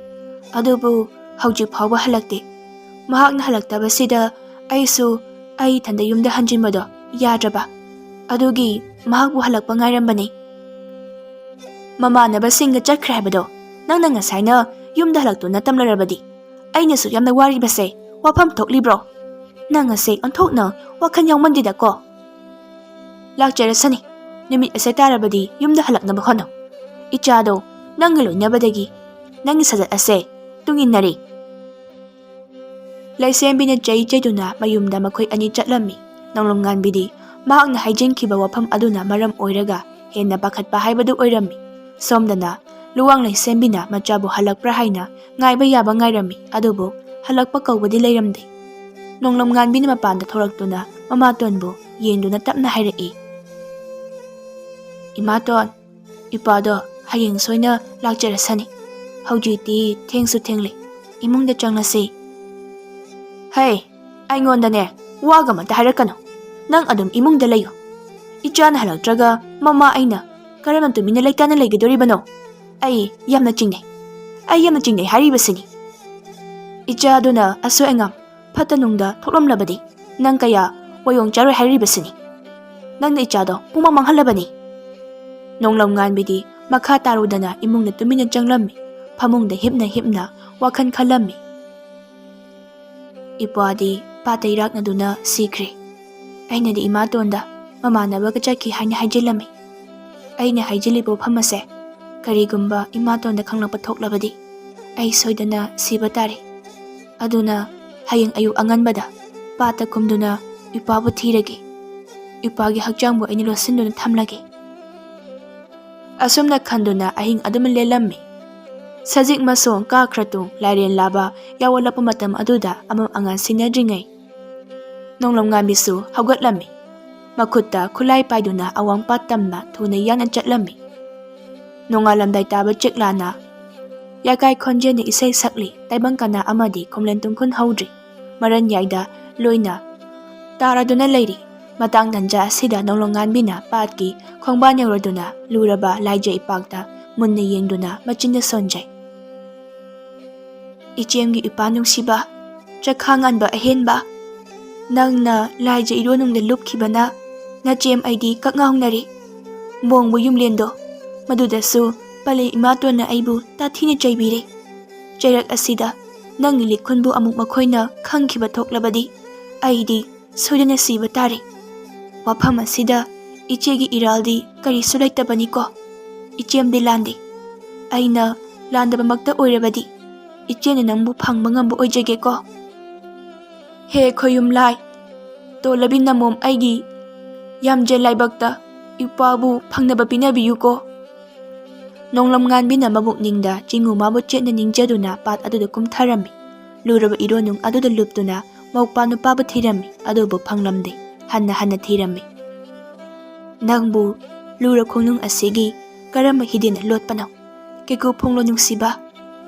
ꯑꯗꯨꯕꯨ ꯍꯧꯖꯤꯛ ꯐꯥꯎꯕ ꯍꯜꯂꯛꯇꯦ꯫ ꯃꯍꯥꯛꯅ ꯍꯜꯂꯛꯇꯕꯁꯤꯗ ꯑꯩꯁꯨ ꯑꯩ ꯏꯊꯟꯗ ꯌꯨꯝꯗ ꯍꯟꯖꯤꯟꯕꯗꯣ ꯌꯥꯗ꯭ꯔꯕ, ꯑꯗꯨꯒꯤ ꯃꯍꯥꯛꯄꯨ ꯍꯜꯂꯛꯄ ꯉꯥꯏꯔꯝꯕꯅꯤ꯫" "ꯃꯃꯥꯟꯅꯕꯁꯤꯡꯒ ꯆꯠꯈ꯭ꯔꯦ ꯍꯥꯏꯕꯗꯣ ꯅꯪꯅ ꯉꯁꯥꯏꯅ ꯌꯨꯝꯗ ꯍꯜꯂꯛꯇꯨꯅ ꯇꯝꯂꯔꯕꯗꯤ ꯑꯩꯅꯁꯨ ꯌꯥꯝꯅ ꯋꯥꯔꯤꯕꯁꯦ ꯋꯥꯐꯝ ꯊꯣꯛꯂꯤꯕ꯭ꯔꯣ? ꯅꯪ ꯑꯁꯦ ꯑꯣꯟꯊꯣꯛꯅ ꯋꯥꯈꯜ ꯌꯥꯎꯃꯟꯗꯦꯗꯀꯣ꯫" "ꯂꯥꯛꯆꯔꯁꯅꯤ, ꯅꯨꯃꯤꯠ ꯑꯁꯦ ꯇꯥꯔꯕꯗꯤ ꯌꯨꯝꯗ ꯍꯜꯂꯛꯅꯕ ꯍꯣꯠꯅꯧ꯫ ꯏꯆꯥꯗꯣ ꯅꯪꯒ ꯂꯣꯏꯅꯕꯗꯒꯤ ꯅꯪꯒꯤ ꯁꯥꯖꯠ ꯑꯁꯦ ꯇꯨꯡꯏꯟꯅꯔꯤ꯫" ꯂꯩꯁꯦꯝꯕꯤꯅ ꯆꯩ ꯆꯩꯗꯨꯅ ꯃꯌꯨꯝꯗ ꯃꯈꯣꯏ ꯑꯅꯤ ꯆꯠꯂꯝꯃꯤ꯫ ꯅꯣꯡꯂꯝ ꯉꯥꯟꯕꯤꯗꯤ ꯃꯍꯥꯛꯅ ꯍꯥꯏꯖꯤꯟꯈꯤꯕ ꯋꯥꯐꯝ ꯑꯗꯨꯅ ꯃꯔꯝ ꯑꯣꯏꯔꯒ ꯍꯦꯟꯅ ꯄꯥꯈꯠꯄ ꯍꯥꯏꯕꯗꯨ ꯑꯣꯏꯔꯝꯃꯤ꯫ ꯁꯣꯝꯗꯅ ꯂꯨꯋꯥꯡ ꯂꯩꯁꯦꯝꯕꯤꯅ ꯃꯆꯥꯕꯨ ꯍꯜꯂꯛꯄ꯭ꯔꯥ ꯍꯥꯏꯅ ꯉꯥꯏꯕ ꯌꯥꯕ ꯉꯥꯏꯔꯝꯃꯤ, ꯑꯗꯨꯕꯨ ꯍꯜꯂꯛꯄ ꯀꯧꯕꯗꯤ ꯂꯩꯔꯝꯗꯦ꯫ ꯅꯣꯡꯂꯝ ꯉꯥꯟꯕꯤꯅ ꯃꯄꯥꯟꯗ ꯊꯣꯔꯛꯇꯨꯅ ꯃꯃꯥꯇꯣꯟꯕꯨ ꯌꯦꯡꯗꯨꯅ ꯇꯞꯅ ꯍꯥꯏꯔꯛꯏ, "ꯏꯃꯥꯇꯣꯟ, ꯏꯄꯥꯗꯣ ꯍꯌꯦꯡ ꯁꯣꯏꯅ ꯂꯥꯛꯆꯔꯁꯅꯤ꯫ ꯍꯧꯖꯤꯛꯇꯤ ꯊꯦꯡꯁꯨ ꯊꯦꯡꯂꯦ, ꯏꯃꯨꯡꯗ ꯆꯪꯂꯁꯤ꯫" "ꯍꯩ, ꯑꯩꯉꯣꯟꯗꯅꯦ ꯋꯥꯒ ꯑꯃꯇ ꯍꯥꯏꯔꯛꯀꯅꯨ꯫ ꯅꯪ ꯑꯗꯨꯝ ꯏꯃꯨꯡꯗ ꯂꯩꯌꯨ꯫ ꯏꯆꯥꯅ ꯍꯜꯂꯛꯇ꯭ꯔꯒ ꯃꯃꯥ ꯑꯩꯅ ꯀꯔꯝꯅ ꯇꯨꯃꯤꯟꯅ ꯂꯩꯇꯥꯅ ꯂꯩꯒꯗꯣꯔꯤꯕꯅꯣ? ꯑꯩ ꯌꯥꯝꯅ ꯆꯤꯡꯅꯩ꯫ ꯑꯩ ꯌꯥꯝꯅ ꯆꯤꯡꯅꯩ ꯍꯥꯏꯔꯤꯕꯁꯤꯅꯤ꯫ ꯏꯆꯥꯗꯨꯅ ꯑꯁꯣꯏ ꯑꯉꯥꯝ ꯐꯠꯇ ꯅꯨꯡꯗ ꯊꯣꯛꯂꯝꯂꯕꯗꯤ ꯅꯪ ꯀꯌꯥ ꯋꯥꯌꯣꯡ ꯆꯥꯔꯣꯏ ꯍꯥꯏꯔꯤꯕꯁꯤꯅꯤ꯫ ꯅꯪꯅ ꯏꯆꯥꯗꯣ ꯄꯨꯡꯃꯥꯡ ꯃꯥꯡꯍꯜꯂꯕꯅꯤ꯫" ꯅꯣꯡꯂꯝ ꯉꯥꯟꯕꯤꯗꯤ ꯃꯈꯥ ꯇꯥꯔꯨꯗꯅ ꯏꯃꯨꯡꯗ ꯇꯨꯃꯤꯟꯅ ꯆꯪꯂꯝꯃꯤ꯫ ꯐꯃꯨꯡꯗ ꯍꯤꯞꯅ ꯍꯤꯞꯅ ꯋꯥꯈꯜ ꯈꯜꯂꯝꯃꯤ꯫ "ꯏꯄ꯭ꯋꯥꯗꯤ ꯄꯥꯠꯇ ꯏꯔꯥꯛꯅꯗꯨꯅ ꯁꯤꯈ꯭ꯔꯦ꯫ ꯑꯩꯅꯗꯤ ꯏꯃꯥꯇꯣꯟꯗ ꯃꯃꯥꯟꯅꯕꯒ ꯆꯠꯈꯤ ꯍꯥꯏꯅ ꯍꯥꯏꯖꯤꯜꯂꯝꯃꯤ꯫ ꯑꯩꯅ ꯍꯥꯏꯖꯤꯜꯂꯤꯕ ꯋꯥꯐꯝ ꯑꯁꯦ ꯀꯔꯤꯒꯨꯝꯕ ꯏꯃꯥꯇꯣꯟꯗ ꯈꯪꯂꯛꯄ ꯊꯣꯛꯂꯕꯗꯤ ꯑꯩ ꯁꯣꯏꯗꯅ ꯁꯤꯕ ꯇꯥꯔꯦ꯫ ꯑꯗꯨꯅ ꯍꯌꯦꯡ ꯑꯌꯨꯛ ꯑꯉꯟꯕꯗ ꯄꯥꯠꯇ ꯀꯨꯝꯗꯨꯅ ꯏꯄꯥꯕꯨ ꯊꯤꯔꯒꯦ꯫ ꯏꯄꯥꯒꯤ ꯍꯛꯆꯥꯡꯕꯨ ꯑꯩꯅ ꯂꯣꯠꯁꯤꯟꯗꯨꯅ ꯊꯝꯂꯒꯦ꯫ ꯑꯁꯨꯝꯅ ꯈꯟꯗꯨꯅ ꯑꯍꯤꯡ ꯑꯗꯨꯃ ꯂꯦꯜꯂꯝꯃꯤ꯫ ꯁꯖꯤꯛ ꯃꯁꯣꯡ ꯀꯥꯈ꯭ꯔ ꯇꯨꯡ ꯂꯥꯏꯔꯦꯟ ꯂꯥꯕ ꯌꯥꯎꯋꯠꯂꯛꯄ ꯃꯇꯝ ꯑꯗꯨꯗ ꯑꯃꯝ ꯑꯉꯥꯟ ꯁꯤꯟꯅꯗ꯭ꯔꯤꯉꯩ ꯅꯣꯡꯂꯝꯉꯥꯟꯕꯤꯁꯨ ꯍꯧꯒꯠꯂꯝꯃꯤ꯫ ꯃꯈꯨꯠꯇ ꯈꯨꯠꯂꯥꯏ ꯄꯥꯏꯗꯨꯅ ꯑꯋꯥꯡ ꯄꯥꯠ ꯇꯝꯅ ꯊꯨꯅ ꯌꯥꯡꯅ ꯆꯠꯂꯝꯃꯤ꯫ ꯅꯣꯡꯉꯥꯜꯂꯝꯗꯥꯏ ꯇꯥꯕ ꯆꯦꯛꯂꯥꯅ ꯌꯥꯀꯥꯏ ꯈꯣꯟꯖꯦꯜꯅ ꯏꯁꯩ ꯁꯛꯂꯤ꯫ ꯇꯥꯏꯕꯪ ꯀꯅꯥ ꯑꯃꯗꯤ ꯈꯣꯝꯂꯦꯟ ꯇꯨꯡꯈꯨꯟ ꯍꯧꯗ꯭ꯔꯤ꯫ ꯃꯔꯟ ꯌꯥꯏꯗ ꯂꯣꯏꯅ ꯇꯥꯔꯗꯨꯅ ꯂꯩꯔꯤ꯫ ꯃꯇꯥꯡ ꯇꯟꯖꯥ ꯑꯁꯤꯗ ꯅꯣꯡꯂꯣꯡꯉꯥꯟꯕꯤꯅ ꯄꯥꯠꯀꯤ ꯈꯣꯡꯕꯥꯟ ꯌꯧꯔꯗꯨꯅ ꯂꯨꯔꯕ ꯂꯥꯏꯖ ꯏꯄꯥꯛꯇ ꯃꯨꯟꯅ ꯌꯦꯡꯗꯨꯅ ꯃꯆꯤꯟꯗ ꯁꯣꯟꯖꯩ꯫ "ꯏꯆꯦꯝꯒꯤ ꯏꯄꯥ ꯅꯨꯡꯁꯤꯕ, ꯆꯈꯥ ꯉꯥꯟꯕ ꯑꯍꯦꯟꯕ, ꯅꯪꯅ ꯂꯥꯏꯖ ꯏꯔꯣꯟꯅꯨꯡꯗ ꯂꯨꯞꯈꯤꯕꯅ ꯅꯆꯦꯝ ꯑꯩꯗꯤ ꯀꯛꯉꯥꯎꯅꯔꯦ꯫ ꯃꯣꯡꯕ ꯌꯨꯝꯂꯦꯟꯗꯣ, ꯃꯗꯨꯗꯁꯨ ꯄꯂꯦ ꯏꯃꯥꯇꯣꯟꯅ ꯑꯩꯕꯨ ꯇꯥꯊꯤꯅ ꯆꯩꯕꯤꯔꯦ꯫ ꯆꯩꯔꯛ ꯑꯁꯤꯗ ꯅꯪꯒꯤ ꯂꯤꯈꯨꯟꯕꯨ ꯑꯃꯨꯛ ꯃꯈꯣꯏꯅ ꯈꯪꯈꯤꯕ ꯊꯣꯛꯂꯕꯗꯤ ꯑꯩꯗꯤ ꯁꯣꯏꯗꯅ ꯁꯤꯕ ꯇꯥꯔꯦ꯫ ꯋꯥꯐꯝ ꯑꯁꯤꯗ ꯏꯆꯦꯒꯤ ꯏꯔꯥꯜꯗꯤ ꯀꯔꯤꯁꯨ ꯂꯩꯇꯕꯅꯤꯀꯣ꯫ ꯏꯆꯦꯝꯗꯤ ꯂꯥꯟꯗꯦ꯫ ꯑꯩꯅ ꯂꯥꯟꯗꯕꯃꯛꯇ ꯑꯣꯏꯔꯕꯗꯤ ꯏꯆꯦꯅ ꯅꯪꯕꯨ ꯐꯪꯕ ꯉꯝꯕ ꯑꯣꯏꯖꯒꯦꯀꯣ꯫ ꯍꯦ ꯈꯣꯌꯨꯝ ꯂꯥꯏ, ꯇꯣꯜꯂꯕꯤ ꯅꯃꯣꯝ ꯑꯩꯒꯤ ꯌꯥꯝꯖꯦꯜ ꯂꯥꯏꯕꯛꯇ ꯏꯄꯥꯕꯨ ꯐꯪꯅꯕ ꯄꯤꯅꯕꯤꯌꯨꯀꯣ꯫" ꯅꯣꯡꯂꯝꯉꯥꯟꯕꯤꯅ ꯃꯕꯨꯛꯅꯤꯡꯗ ꯆꯤꯡꯉꯨ ꯃꯥꯕꯨ ꯆꯦꯠꯅ ꯅꯤꯡꯖꯗꯨꯅ ꯄꯥꯠ ꯑꯗꯨꯗ ꯀꯨꯝꯊꯔꯝꯃꯤ꯫ ꯂꯨꯔꯕ ꯏꯔꯣꯟꯅꯨꯡ ꯑꯗꯨꯗ ꯂꯨꯞꯇꯨꯅ ꯃꯧꯄ꯭ꯋꯥ ꯅꯨꯄꯥꯕꯨ ꯊꯤꯔꯝꯃꯤ, ꯑꯗꯨꯕꯨ ꯐꯪꯂꯝꯗꯦ꯫ ꯍꯟꯅ ꯍꯟꯅ ꯊꯤꯔꯝꯃꯤ꯫ "ꯅꯪꯕꯨ ꯂꯨꯔ ꯈꯣꯡꯅꯨꯡ ꯑꯁꯤꯒꯤ ꯀꯔꯝꯕ ꯍꯤꯗꯦꯟꯅ ꯂꯣꯠꯄꯅꯣ? ꯀꯦꯀꯨ ꯐꯣꯡꯂꯣ ꯅꯨꯡꯁꯤꯕ,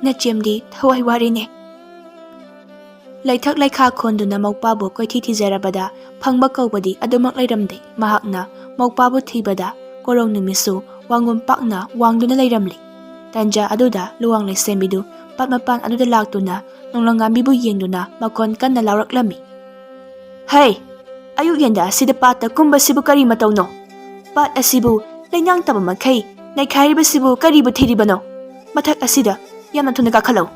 ꯅꯆꯦꯝꯗꯤ ꯊꯋꯥꯏ ꯋꯥꯔꯦꯅꯦ꯫" ꯂꯩꯊꯛ ꯂꯩꯈꯥ ꯈꯣꯟꯗꯨꯅ ꯃꯧꯄ꯭ꯋꯥꯕꯨ ꯀꯣꯏꯊꯤ ꯊꯤꯖꯔꯕꯗ ꯐꯪꯕ ꯀꯧꯕꯗꯤ ꯑꯗꯨꯃꯛ ꯂꯩꯔꯝꯗꯦ꯫ ꯃꯍꯥꯛꯅ ꯃꯧꯄ꯭ꯋꯥꯕꯨ ꯊꯤꯕꯗ ꯀꯣꯔꯧ ꯅꯨꯃꯤꯠꯁꯨ ꯋꯥꯡꯒꯣꯝ ꯄꯥꯛꯅ ꯋꯥꯡꯗꯨꯅ ꯂꯩꯔꯝꯂꯦ꯫ ꯇꯟꯖꯥ ꯑꯗꯨꯗ ꯂꯨꯋꯥꯡ ꯂꯩꯁꯦꯝꯕꯤꯗꯨ ꯄꯥꯠ ꯃꯄꯥꯟ ꯑꯗꯨꯗ ꯂꯥꯛꯇꯨꯅ ꯅꯣꯡꯂꯪꯉꯥꯟꯕꯤꯕꯨ ꯌꯦꯡꯗꯨꯅ ꯃꯈꯣꯟ ꯀꯟꯅ ꯂꯥꯎꯔꯛꯂꯝꯃꯤ꯫ "ꯍꯩ! ꯑꯌꯨꯛ ꯌꯦꯟꯗ ꯑꯁꯤꯗ ꯄꯥꯠꯇ ꯀꯨꯝꯕꯁꯤꯕꯨ ꯀꯔꯤ ꯃꯇꯧꯅꯣ? ꯄꯥꯠ ꯑꯁꯤꯕꯨ ꯂꯩꯅꯥꯡ ꯇꯝꯕ ꯃꯈꯩ ꯅꯩꯈꯥꯏꯔꯤꯕꯁꯤꯕꯨ ꯀꯔꯤꯕꯨ ꯊꯤꯔꯤꯕꯅꯣ? ꯃꯊꯛ ꯑꯁꯤꯗ ꯌꯥꯝꯅ ꯊꯨꯅ ꯀꯥꯈꯠꯂꯛꯎ꯫"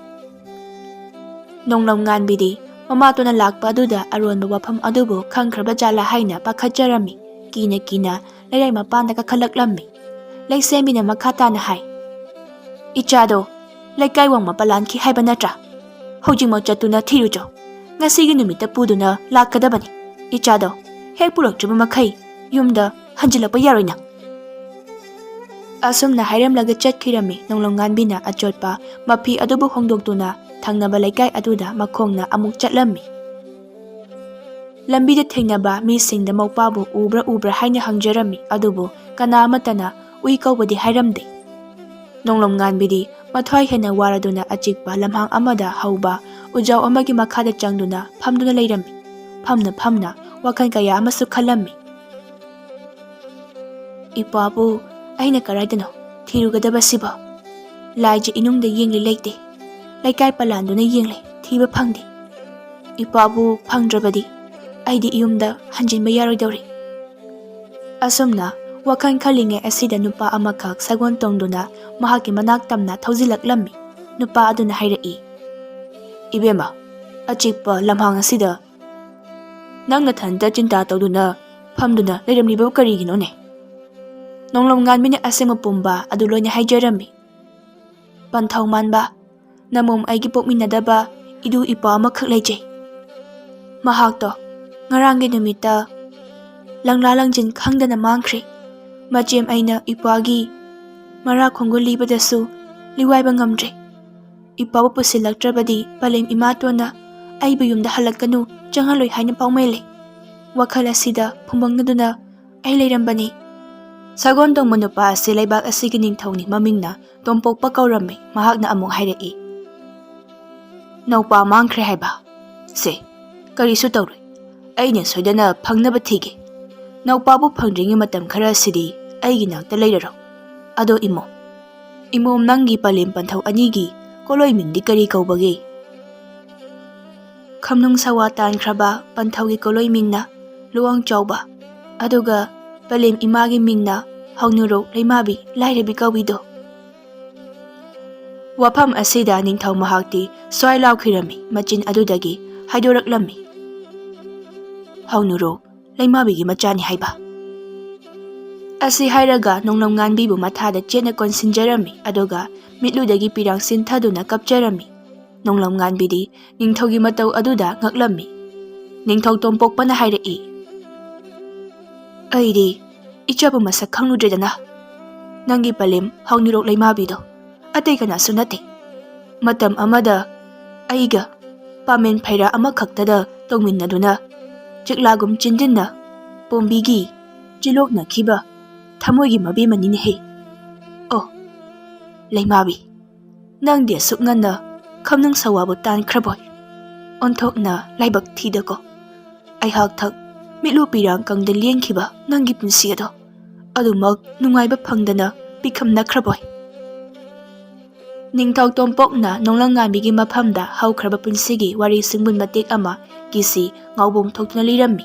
ꯅꯣꯡꯂꯝꯉꯥꯟꯕꯤꯗꯤ ꯃꯃꯥꯇꯣꯟꯅ ꯂꯥꯛꯄ ꯑꯗꯨꯗ ꯑꯔꯣꯟꯕ ꯋꯥꯐꯝ ꯑꯗꯨꯕꯨ ꯈꯪꯈ꯭ꯔꯕ ꯖꯥꯠꯂꯥ ꯍꯥꯏꯅ ꯄꯥꯈꯠꯆꯔꯝꯃꯤ꯫ ꯀꯤꯅ ꯀꯤꯅ ꯂꯩꯔꯥꯏ ꯃꯄꯥꯟꯗ ꯀꯥꯈꯠꯂꯛꯂꯝꯃꯤ꯫ ꯂꯩꯁꯦꯝꯕꯤꯅ ꯃꯈꯥ ꯇꯥꯅ ꯍꯥꯏ, "ꯏꯆꯥꯗꯣ ꯂꯩꯀꯥꯏ ꯋꯥꯡꯃ ꯄꯂꯥꯟꯈꯤ ꯍꯥꯏꯕ ꯅꯠꯇ꯭ꯔꯥ? ꯍꯧꯖꯤꯛꯃꯛ ꯆꯠꯇꯨꯅ ꯊꯤꯔꯨꯆꯣ꯫ ꯉꯁꯤꯒꯤ ꯅꯨꯃꯤꯠꯇ ꯄꯨꯗꯨꯅ ꯂꯥꯛꯀꯗꯕꯅꯤ꯫ ꯏꯆꯥꯗꯣ ꯍꯦꯛ ꯄꯨꯔꯛꯇ꯭ꯔꯤꯕ ꯃꯈꯩ ꯌꯨꯝꯗ ꯍꯟꯖꯤꯜꯂꯛꯄ ꯌꯥꯔꯣꯏ ꯅꯪ"꯫ ꯑꯁꯨꯝꯅ ꯍꯥꯏꯔꯝꯂꯒ ꯆꯠꯈꯤꯔꯝꯃꯤ꯫ ꯅꯣꯡꯂꯝ ꯉꯥꯟꯕꯤꯅ ꯑꯆꯣꯠꯄ ꯃꯐꯤ ꯑꯗꯨꯕꯨ ꯍꯣꯡꯗꯣꯛꯇꯨꯅ ꯊꯪꯅꯕ ꯂꯩꯀꯥꯏ ꯑꯗꯨꯗ ꯃꯈꯣꯡꯅ ꯑꯃꯨꯛ ꯆꯠꯂꯝꯃꯤ꯫ ꯂꯝꯕꯤꯗ ꯊꯦꯡꯅꯕ ꯃꯤꯁꯤꯡꯗ ꯃꯧꯄꯥꯕꯨ ꯎꯕ꯭ꯔꯥ ꯎꯕ꯭ꯔꯥ ꯍꯥꯏꯅ ꯍꯪꯖꯔꯝꯃꯤ, ꯑꯗꯨꯕꯨ ꯀꯅꯥ ꯑꯃꯠꯇꯅ ꯎꯏ ꯀꯧꯕꯗꯤ ꯍꯥꯏꯔꯝꯗꯦ꯫ ꯅꯣꯡꯂꯝ ꯉꯥꯟꯕꯤꯗꯤ ꯃꯊ꯭ꯋꯥꯏ ꯍꯦꯟꯅ ꯋꯥꯔꯗꯨꯅ ꯑꯆꯤꯛꯄ ꯂꯝꯍꯥꯡ ꯑꯃꯗ ꯍꯧꯕ ꯎꯖꯥꯎ ꯑꯃꯒꯤ ꯃꯈꯥꯗ ꯆꯪꯗꯨꯅ ꯐꯝꯗꯨꯅ ꯂꯩꯔꯝꯃꯤ꯫ ꯐꯝꯅ ꯐꯝꯅ ꯋꯥꯈꯜ ꯀꯌꯥ ꯑꯃꯁꯨ ꯈꯜꯂꯝꯃꯤ꯫ "ꯏꯄꯥꯕꯨ ꯑꯩꯅ ꯀꯗꯥꯏꯗꯅꯣ ꯊꯤꯔꯨꯒꯗꯕꯁꯤꯕꯣ? ꯂꯥꯏꯁꯦ ꯏꯅꯨꯡꯗ ꯌꯦꯡꯂꯤ ꯂꯩꯇꯦ, ꯂꯩꯀꯥꯏ ꯄꯂꯥꯟꯗꯨꯅ ꯌꯦꯡꯂꯤ ꯊꯤꯕ ꯐꯪꯗꯦ꯫ ꯏꯄꯥꯕꯨ ꯐꯪꯗ꯭ꯔꯕꯗꯤ ꯑꯩꯗꯤ ꯌꯨꯝꯗ ꯍꯟꯖꯤꯟꯕ ꯌꯥꯔꯣꯏꯗꯧꯔꯤ"꯫ ꯑꯁꯨꯝꯅ ꯋꯥꯈꯜ ꯈꯜꯂꯤꯉꯩ ꯑꯁꯤꯗ ꯅꯨꯄꯥ ꯑꯃꯈꯛ ꯁꯒꯣꯜ ꯇꯣꯡꯗꯨꯅ ꯃꯍꯥꯛꯀꯤ ꯃꯅꯥꯛ ꯇꯝꯅ ꯊꯧꯖꯤꯜꯂꯛꯂꯝꯃꯤ꯫ ꯅꯨꯄꯥ ꯑꯗꯨꯅ ꯍꯥꯏꯔꯛꯏ, "ꯏꯕꯦꯝꯃ, ꯑꯆꯤꯛꯄ ꯂꯝꯍꯥꯡ ꯑꯁꯤꯗ ꯅꯪ ꯅꯊꯟꯇ ꯆꯤꯟꯇꯥ ꯇꯧꯗꯨꯅ ꯐꯝꯗꯨꯅ ꯂꯩꯔꯝꯂꯤꯕ ꯀꯔꯤꯒꯤꯅꯣꯅꯦ?" ꯅꯣꯡꯂꯝ ꯉꯥꯟꯕꯤꯅ ꯑꯁꯦꯡꯕ ꯄꯨꯝꯕ ꯑꯗꯨ ꯂꯣꯏꯅ ꯍꯥꯏꯖꯔꯝꯃꯤ꯫ "ꯄꯟꯊꯧ ꯃꯥꯟꯕ, ꯅꯃꯣꯝ ꯑꯩꯒꯤ ꯄꯣꯛꯃꯤꯟꯅꯗꯕ ꯏꯗꯨ ꯏꯄꯥ ꯑꯃꯈꯛ ꯂꯩꯖꯩ꯫ ꯃꯍꯥꯛꯇꯣ ꯉꯔꯥꯡꯒꯤ ꯅꯨꯃꯤꯠꯇ ꯂꯪꯂꯥ ꯂꯪꯖꯤꯟ ꯈꯪꯗꯅ ꯃꯥꯡꯈ꯭ꯔꯦ꯫ ꯃꯆꯦꯝ ꯑꯩꯅ ꯏꯄꯥꯒꯤ ꯃꯔꯥ ꯈꯣꯡꯒꯨꯜ ꯂꯤꯕꯗꯁꯨ ꯂꯤꯋꯥꯏꯕ ꯉꯝꯗ꯭ꯔꯦ꯫ ꯏꯄꯥꯕꯨ ꯄꯨꯁꯤꯜꯂꯛꯇ꯭ꯔꯕꯗꯤ ꯄꯂꯦꯝ ꯏꯃꯥꯇꯣꯟꯅ ꯑꯩꯕꯨ ꯌꯨꯝꯗ ꯍꯜꯂꯛꯀꯅꯨ, ꯆꯪꯍꯜꯂꯣꯏ ꯍꯥꯏꯅ ꯄꯥꯎꯃꯩ ꯂꯩ꯫ ꯋꯥꯈꯜ ꯑꯁꯤꯗ ꯐꯨꯝꯕꯪꯅꯗꯨꯅ ꯑꯩ ꯂꯩꯔꯝꯕꯅꯤ"꯫ ꯁꯒꯣꯜ ꯇꯣꯡꯕ ꯅꯨꯄꯥ ꯑꯁꯤ ꯂꯩꯕꯥꯛ ꯑꯁꯤꯒꯤ ꯅꯤꯡꯊꯧꯅꯤ꯫ ꯃꯃꯤꯡꯅ ꯇꯣꯝꯄꯣꯛꯄ ꯀꯧꯔꯝꯃꯤ꯫ ꯃꯍꯥꯛꯅ ꯑꯃꯨꯛ ꯍꯥꯏꯔꯛꯏ, "ꯅꯧꯄꯥ ꯃꯥꯡꯈ꯭ꯔꯦ ꯍꯥꯏꯕ? ꯁꯦ, ꯀꯔꯤꯁꯨ ꯇꯧꯔꯣꯏ꯫ ꯑꯩꯅ ꯁꯣꯏꯗꯅ ꯐꯪꯅꯕ ꯊꯤꯒꯦ꯫ ꯅꯧꯄꯥꯕꯨ ꯐꯪꯗ꯭ꯔꯤꯉꯩ ꯃꯇꯝ ꯈꯔꯁꯤꯗꯤ ꯑꯩꯒꯤ ꯅꯥꯛꯇ ꯂꯩꯔꯔꯣ꯫ ꯑꯗꯣ ꯏꯃꯣꯝ, ꯏꯃꯣꯝ, ꯅꯪꯒꯤ ꯄꯂꯦꯝ ꯄꯟꯊꯧ ꯑꯅꯤꯒꯤ ꯀꯣꯂꯣꯏ ꯃꯤꯡꯗꯤ ꯀꯔꯤ ꯀꯧꯕꯒꯦ?" ꯈꯝꯅꯨꯡ ꯁꯋꯥ ꯇꯥꯟꯈ꯭ꯔꯕ ꯄꯟꯊꯧꯒꯤ ꯀꯣꯂꯣꯏ ꯃꯤꯡꯅ ꯂꯨꯋꯥꯡ ꯆꯥꯎꯕ, ꯑꯗꯨꯒ ꯄꯂꯦꯝ ꯏꯃꯥꯒꯤ ꯃꯤꯡꯅ ꯍꯧꯅꯨꯔꯣꯛ ꯂꯩꯃꯥꯕꯤ ꯂꯥꯏꯔꯕꯤ ꯀꯧꯏꯗꯣ꯫ ꯋꯥꯐꯝ ꯑꯁꯤꯗ ꯅꯤꯡꯊꯧ ꯃꯍꯥꯛꯇꯤ ꯁ꯭ꯋꯥꯏ ꯂꯥꯎꯈꯤꯔꯝꯃꯤ꯫ ꯃꯆꯤꯟ ꯑꯗꯨꯗꯒꯤ ꯍꯥꯏꯗꯣꯔꯛꯂꯝꯃꯤ, "ꯍꯧꯅꯨꯔꯣꯛ ꯂꯩꯃꯥꯕꯤꯒꯤ ꯃꯆꯥꯅꯤ ꯍꯥꯏꯕ"꯫ ꯑꯁꯤ ꯍꯥꯏꯔꯒ ꯅꯣꯡꯂꯝ ꯉꯥꯟꯕꯤꯕꯨ ꯃꯊꯥꯗ ꯆꯦꯠꯅ ꯀꯣꯟꯁꯤꯟꯖꯔꯝꯃꯤ, ꯑꯗꯨꯒ ꯃꯤꯠꯂꯨꯗꯒꯤ ꯄꯤꯔꯥꯡ ꯆꯤꯟꯊꯗꯨꯅ ꯀꯞꯆꯔꯝꯃꯤ꯫ ꯅꯣꯡꯂꯝ ꯉꯥꯟꯕꯤꯗꯤ ꯅꯤꯡꯊꯧꯒꯤ ꯃꯇꯧ ꯑꯗꯨꯗ ꯉꯛꯂꯝꯃꯤ꯫ ꯅꯤꯡꯊꯧ ꯇꯣꯝꯄꯣꯛꯄꯅ ꯍꯥꯏꯔꯛꯏ, "ꯑꯩꯗꯤ ꯏꯆꯥꯕꯨ ꯃꯁꯛ ꯈꯪꯂꯨꯗ꯭ꯔꯦꯗꯅ꯫ ꯅꯪꯒꯤ ꯄꯂꯦꯝ ꯍꯥꯎꯅꯨꯔꯣꯛ ꯂꯩꯃꯥꯕꯤꯗꯣ ꯑꯇꯩ ꯀꯅꯥꯁꯨ ꯅꯠꯇꯦ꯫ ꯃꯇꯝ ꯑꯃꯗ ꯑꯩꯒ ꯄꯥꯃꯦꯟ ꯐꯩꯔꯥ ꯑꯃꯈꯛꯇꯗ ꯇꯣꯡꯃꯤꯟꯅꯗꯨꯅ ꯆꯤꯛꯂꯥꯒꯨꯝ ꯆꯤꯟꯗꯤꯟꯅ ꯄꯣꯝꯕꯤꯒꯤ ꯆꯤꯂꯣꯛꯅꯈꯤꯕ ꯊꯃꯣꯏꯒꯤ ꯃꯕꯦꯝꯃꯅꯤꯅꯦꯍꯦ꯫ ꯑꯣ, ꯂꯩꯃꯥꯕꯤ, ꯅꯪꯗꯤ ꯑꯁꯨꯛ ꯉꯟꯅ ꯈꯝꯅꯨꯡ ꯁꯋꯥꯕꯨ ꯇꯥꯟꯈ꯭ꯔꯕꯣꯏ? ꯑꯣꯟꯊꯣꯛꯅ ꯂꯥꯏꯕꯛ ꯊꯤꯗꯀꯣ꯫ ꯑꯩꯍꯥꯛ ꯊꯛ ꯃꯤꯠꯂꯨ ꯄꯤꯔꯥꯡ ꯀꯪꯗ ꯂꯦꯟꯈꯤꯕ ꯅꯪꯒꯤ ꯄꯨꯟꯁꯤ ꯑꯗꯣ ꯑꯗꯨꯃꯛ ꯅꯨꯡꯉꯥꯏꯕ ꯐꯪꯗꯅ ꯄꯤꯈꯝꯅꯈ꯭ꯔꯕꯣꯏ?" ꯅꯤꯡꯊꯧ ꯇꯣꯝꯄꯣꯛꯅ ꯅꯣꯡꯂꯪꯉꯥꯟꯕꯤꯒꯤ ꯃꯐꯝꯗ ꯍꯧꯈ꯭ꯔꯕ ꯄꯨꯟꯁꯤꯒꯤ ꯋꯥꯔꯤ ꯁꯤꯡꯕꯨꯟ ꯃꯇꯦꯛ ꯑꯃ ꯀꯤꯁꯤ ꯉꯥꯎꯕꯣꯡ ꯊꯣꯛꯇꯨꯅ ꯂꯤꯔꯝꯃꯤ꯫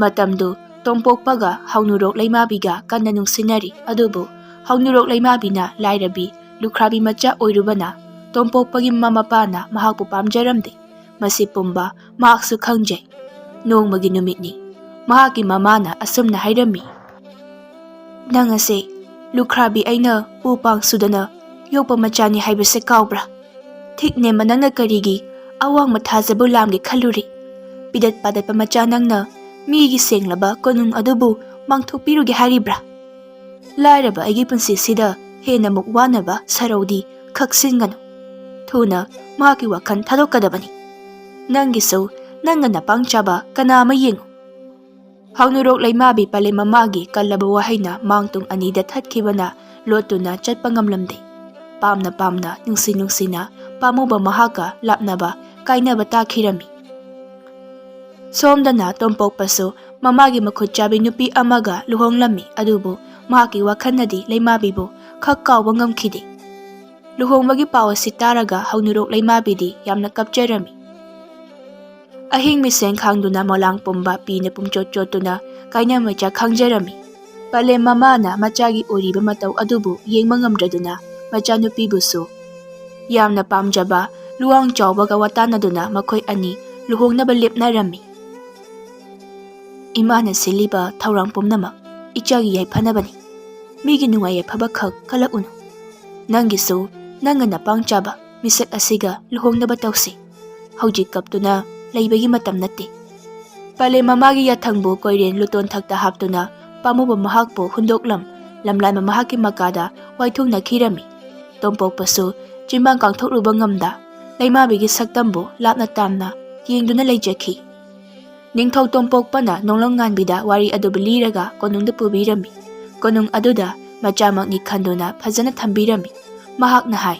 ꯃꯇꯝꯗꯨ ꯇꯣꯝꯄꯣꯛꯄꯒ ꯍꯥꯎꯅꯨꯔꯣꯛ ꯂꯩꯃꯥꯕꯤꯒ ꯀꯟꯅ ꯅꯨꯡꯁꯤꯅꯔꯤ꯫ ꯑꯗꯨꯕꯨ ꯍꯥꯎꯅꯨꯔꯣꯛ ꯂꯩꯃꯥꯕꯤꯅ ꯂꯥꯏꯔꯕꯤ ꯂꯨꯈ꯭ꯔꯥꯕꯤ ꯃꯆꯥ ꯑꯣꯏꯔꯨꯕꯅ ꯇꯣꯝꯄꯣꯛꯄꯒꯤ ꯃꯃꯥ ꯃꯄꯥꯅ ꯃꯍꯥꯛꯄꯨ ꯄꯥꯝꯖꯔꯝꯗꯦ꯫ ꯃꯁꯤ ꯄꯨꯝꯕ ꯃꯍꯥꯛꯁꯨ ꯈꯪꯖꯩ꯫ ꯅꯣꯡꯃꯒꯤ ꯅꯨꯃꯤꯠꯅꯤ꯫ ꯃꯍꯥꯛꯀꯤ ꯃꯃꯥꯅ ꯑꯁꯨꯝꯅ ꯍꯥꯏꯔꯝꯃꯤ, "ꯅꯪ ꯑꯁꯦ ꯂꯨꯈ꯭ꯔꯥꯕꯤ ꯑꯩꯅ ꯄꯨ ꯄꯥꯡ ꯁꯨꯗꯅ ꯌꯣꯛꯄ ꯃꯆꯥꯅꯤ ꯍꯥꯏꯕꯁꯦ ꯀꯥꯎꯕ꯭ꯔꯥ? ꯊꯤꯛꯅꯦꯝꯕ ꯅꯪꯅ ꯀꯔꯤꯒꯤ ꯑꯋꯥꯡꯕ ꯊꯥꯖꯕꯨ ꯂꯥꯝꯒꯦ ꯈꯜꯂꯨꯔꯤ? ꯄꯤꯗꯠ ꯄꯥꯗꯠꯄ ꯃꯆꯥ ꯅꯪꯅ ꯃꯤꯒꯤ ꯁꯦꯡꯂꯕ ꯀꯣꯅꯨꯡ ꯑꯗꯨꯕꯨ ꯃꯥꯡꯊꯣꯛꯄꯤꯔꯨꯒꯦ ꯍꯥꯏꯔꯤꯕ꯭ꯔꯥ? ꯂꯥꯏꯔꯕ ꯑꯩꯒꯤ ꯄꯨꯟꯁꯤꯁꯤꯗ ꯍꯦꯟꯅ ꯑꯃꯨꯛ ꯋꯥꯅꯕ ꯁꯔꯧꯗꯤ ꯈꯛꯆꯤꯟꯒꯅꯨ꯫ ꯊꯨꯅ ꯃꯍꯥꯛꯀꯤ ꯋꯥꯈꯜ ꯊꯥꯗꯣꯛꯀꯗꯕꯅꯤ꯫ ꯅꯪꯒꯤꯁꯨ ꯅꯪꯒ ꯅꯄꯥꯡ ꯆꯥꯕ ꯀꯅꯥ ꯑꯃ ꯌꯦꯡꯉꯨ꯫" ꯍꯥꯎꯅꯨꯔꯣꯛ ꯂꯩꯃꯥꯕꯤ ꯄꯂꯦꯝ ꯃꯃꯥꯒꯤ ꯀꯜꯂꯕ ꯋꯥꯍꯩꯅ ꯃꯥꯡ ꯇꯨꯡ ꯑꯅꯤꯗ ꯊꯠꯈꯤꯕꯅ ꯂꯣꯠꯇꯨꯅ ꯆꯠꯄ ꯉꯝꯂꯝꯗꯦ꯫ ꯄꯥꯝꯅ ꯄꯥꯝꯅ, ꯅꯨꯡꯁꯤ ꯅꯨꯡꯁꯤꯅ ꯄꯥꯝꯃꯨꯕ ꯃꯍꯥꯛꯀ ꯂꯥꯞꯅꯕ, ꯀꯥꯏꯅꯕ ꯇꯥꯈꯤꯔꯝꯃꯤ꯫ ꯁꯣꯝꯗꯅ ꯇꯣꯝꯄꯣꯛꯄꯁꯨ ꯃꯃꯥꯒꯤ ꯃꯈꯨꯠ ꯆꯥꯕꯤ ꯅꯨꯄꯤ ꯑꯃꯒ ꯂꯨꯍꯣꯡꯂꯝꯃꯤ꯫ ꯑꯗꯨꯕꯨ ꯃꯍꯥꯛꯀꯤ ꯋꯥꯈꯜꯅꯗꯤ ꯂꯩꯃꯥꯕꯤꯕꯨ ꯈꯛ ꯀꯥꯎꯕ ꯉꯝꯈꯤꯗꯦ꯫ ꯂꯨꯍꯣꯡꯕꯒꯤ ꯄꯥꯎ ꯑꯁꯤ ꯇꯥꯔꯒ ꯍꯧꯅꯨꯔꯣꯛ ꯂꯩꯃꯥꯕꯤꯗꯤ ꯌꯥꯝꯅ ꯀꯞꯆꯔꯝꯃꯤ꯫ ꯑꯍꯤꯡ ꯃꯤꯁꯦꯡ ꯈꯥꯡꯗꯨꯅ ꯃꯣꯂꯥꯡ ꯄꯨꯝꯕ ꯄꯤꯅ ꯄꯨꯝꯆꯣꯠ ꯆꯣꯠꯇꯨꯅ ꯀꯥꯏꯅ ꯃꯩꯆꯥ ꯈꯥꯡꯖꯔꯝꯃꯤ꯫ ꯄꯂꯦꯝ ꯃꯃꯥꯅ ꯃꯆꯥꯒꯤ ꯑꯣꯏꯔꯤꯕ ꯃꯇꯧ ꯑꯗꯨꯕꯨ ꯌꯦꯡꯕ ꯉꯝꯗ꯭ꯔꯗꯨꯅ ꯃꯆꯥꯅꯨꯄꯤꯕꯨꯁꯨ ꯌꯥꯝꯅ ꯄꯥꯝꯖꯕ ꯂꯨꯋꯥꯡ ꯆꯥꯎꯕꯒ ꯋꯥꯇꯥꯟꯅꯗꯨꯅ ꯃꯈꯣꯏ ꯑꯅꯤ ꯂꯨꯍꯣꯡꯅꯕ ꯂꯦꯞꯅꯔꯝꯃꯤ꯫ ꯏꯃꯥꯅ ꯁꯤꯜꯂꯤꯕ ꯊꯧꯔꯥꯡ ꯄꯨꯝꯅꯃꯛ ꯏꯆꯥꯒꯤ ꯌꯥꯏꯐꯅꯕꯅꯤ꯫ ꯃꯤꯒꯤ ꯅꯨꯡꯉꯥꯏ ꯌꯥꯏꯐꯕ ꯈꯛ ꯈꯜꯂꯛꯎꯅꯨ꯫ ꯅꯪꯒꯤꯁꯨ ꯅꯪꯒ ꯅꯄꯥꯡ ꯆꯥꯕ ꯃꯤꯁꯛ ꯑꯁꯤꯒ ꯂꯨꯍꯣꯡꯅꯕ ꯇꯧꯁꯤ꯫ ꯍꯧꯖꯤꯛ ꯀꯞꯇꯨꯅ ꯂꯩꯕꯒꯤ ꯃꯇꯝ ꯅꯠꯇꯦ꯫ ꯄꯂꯦꯝ ꯃꯃꯥꯒꯤ ꯌꯥꯊꯪꯕꯨ ꯀꯣꯏꯔꯦꯟ ꯂꯨꯇꯣꯟ ꯊꯛꯇ ꯍꯥꯞꯇꯨꯅ ꯄꯥꯝꯃꯨꯕ ꯃꯍꯥꯛꯄꯨ ꯍꯨꯟꯗꯣꯛꯂꯝ ꯂꯝꯂꯥꯟꯕ ꯃꯍꯥꯛꯀꯤ ꯃꯀꯥꯗ ꯋꯥꯏꯊꯨꯡꯅꯈꯤꯔꯝꯃꯤ꯫ ꯇꯣꯝꯄꯣꯛꯄꯁꯨ ꯆꯤꯟꯕꯥꯡ ꯀꯥꯡꯊꯣꯛꯂꯨꯕ ꯉꯝꯗ ꯂꯩꯃꯥꯕꯤꯒꯤ ꯁꯛꯇꯝꯕꯨ ꯂꯥꯞꯅ ꯇꯥꯝꯅ ꯌꯦꯡꯗꯨꯅ ꯂꯩꯖꯈꯤ꯫ ꯅꯤꯡꯊꯧ ꯇꯣꯝꯄꯣꯛꯄꯅ ꯅꯣꯡꯂꯝ ꯉꯥꯟꯕꯤꯗ ꯋꯥꯔꯤ ꯑꯗꯨꯕꯨ ꯂꯤꯔꯒ ꯀꯣꯅꯨꯡꯗ ꯄꯨꯕꯤꯔꯝꯃꯤ꯫ ꯀꯣꯅꯨꯡ ꯑꯗꯨꯗ ꯃꯆꯥꯃꯛꯅꯤ ꯈꯟꯗꯨꯅ ꯐꯖꯅ ꯊꯝꯕꯤꯔꯝꯃꯤ꯫ ꯃꯍꯥꯛꯅ ꯍꯥꯏ,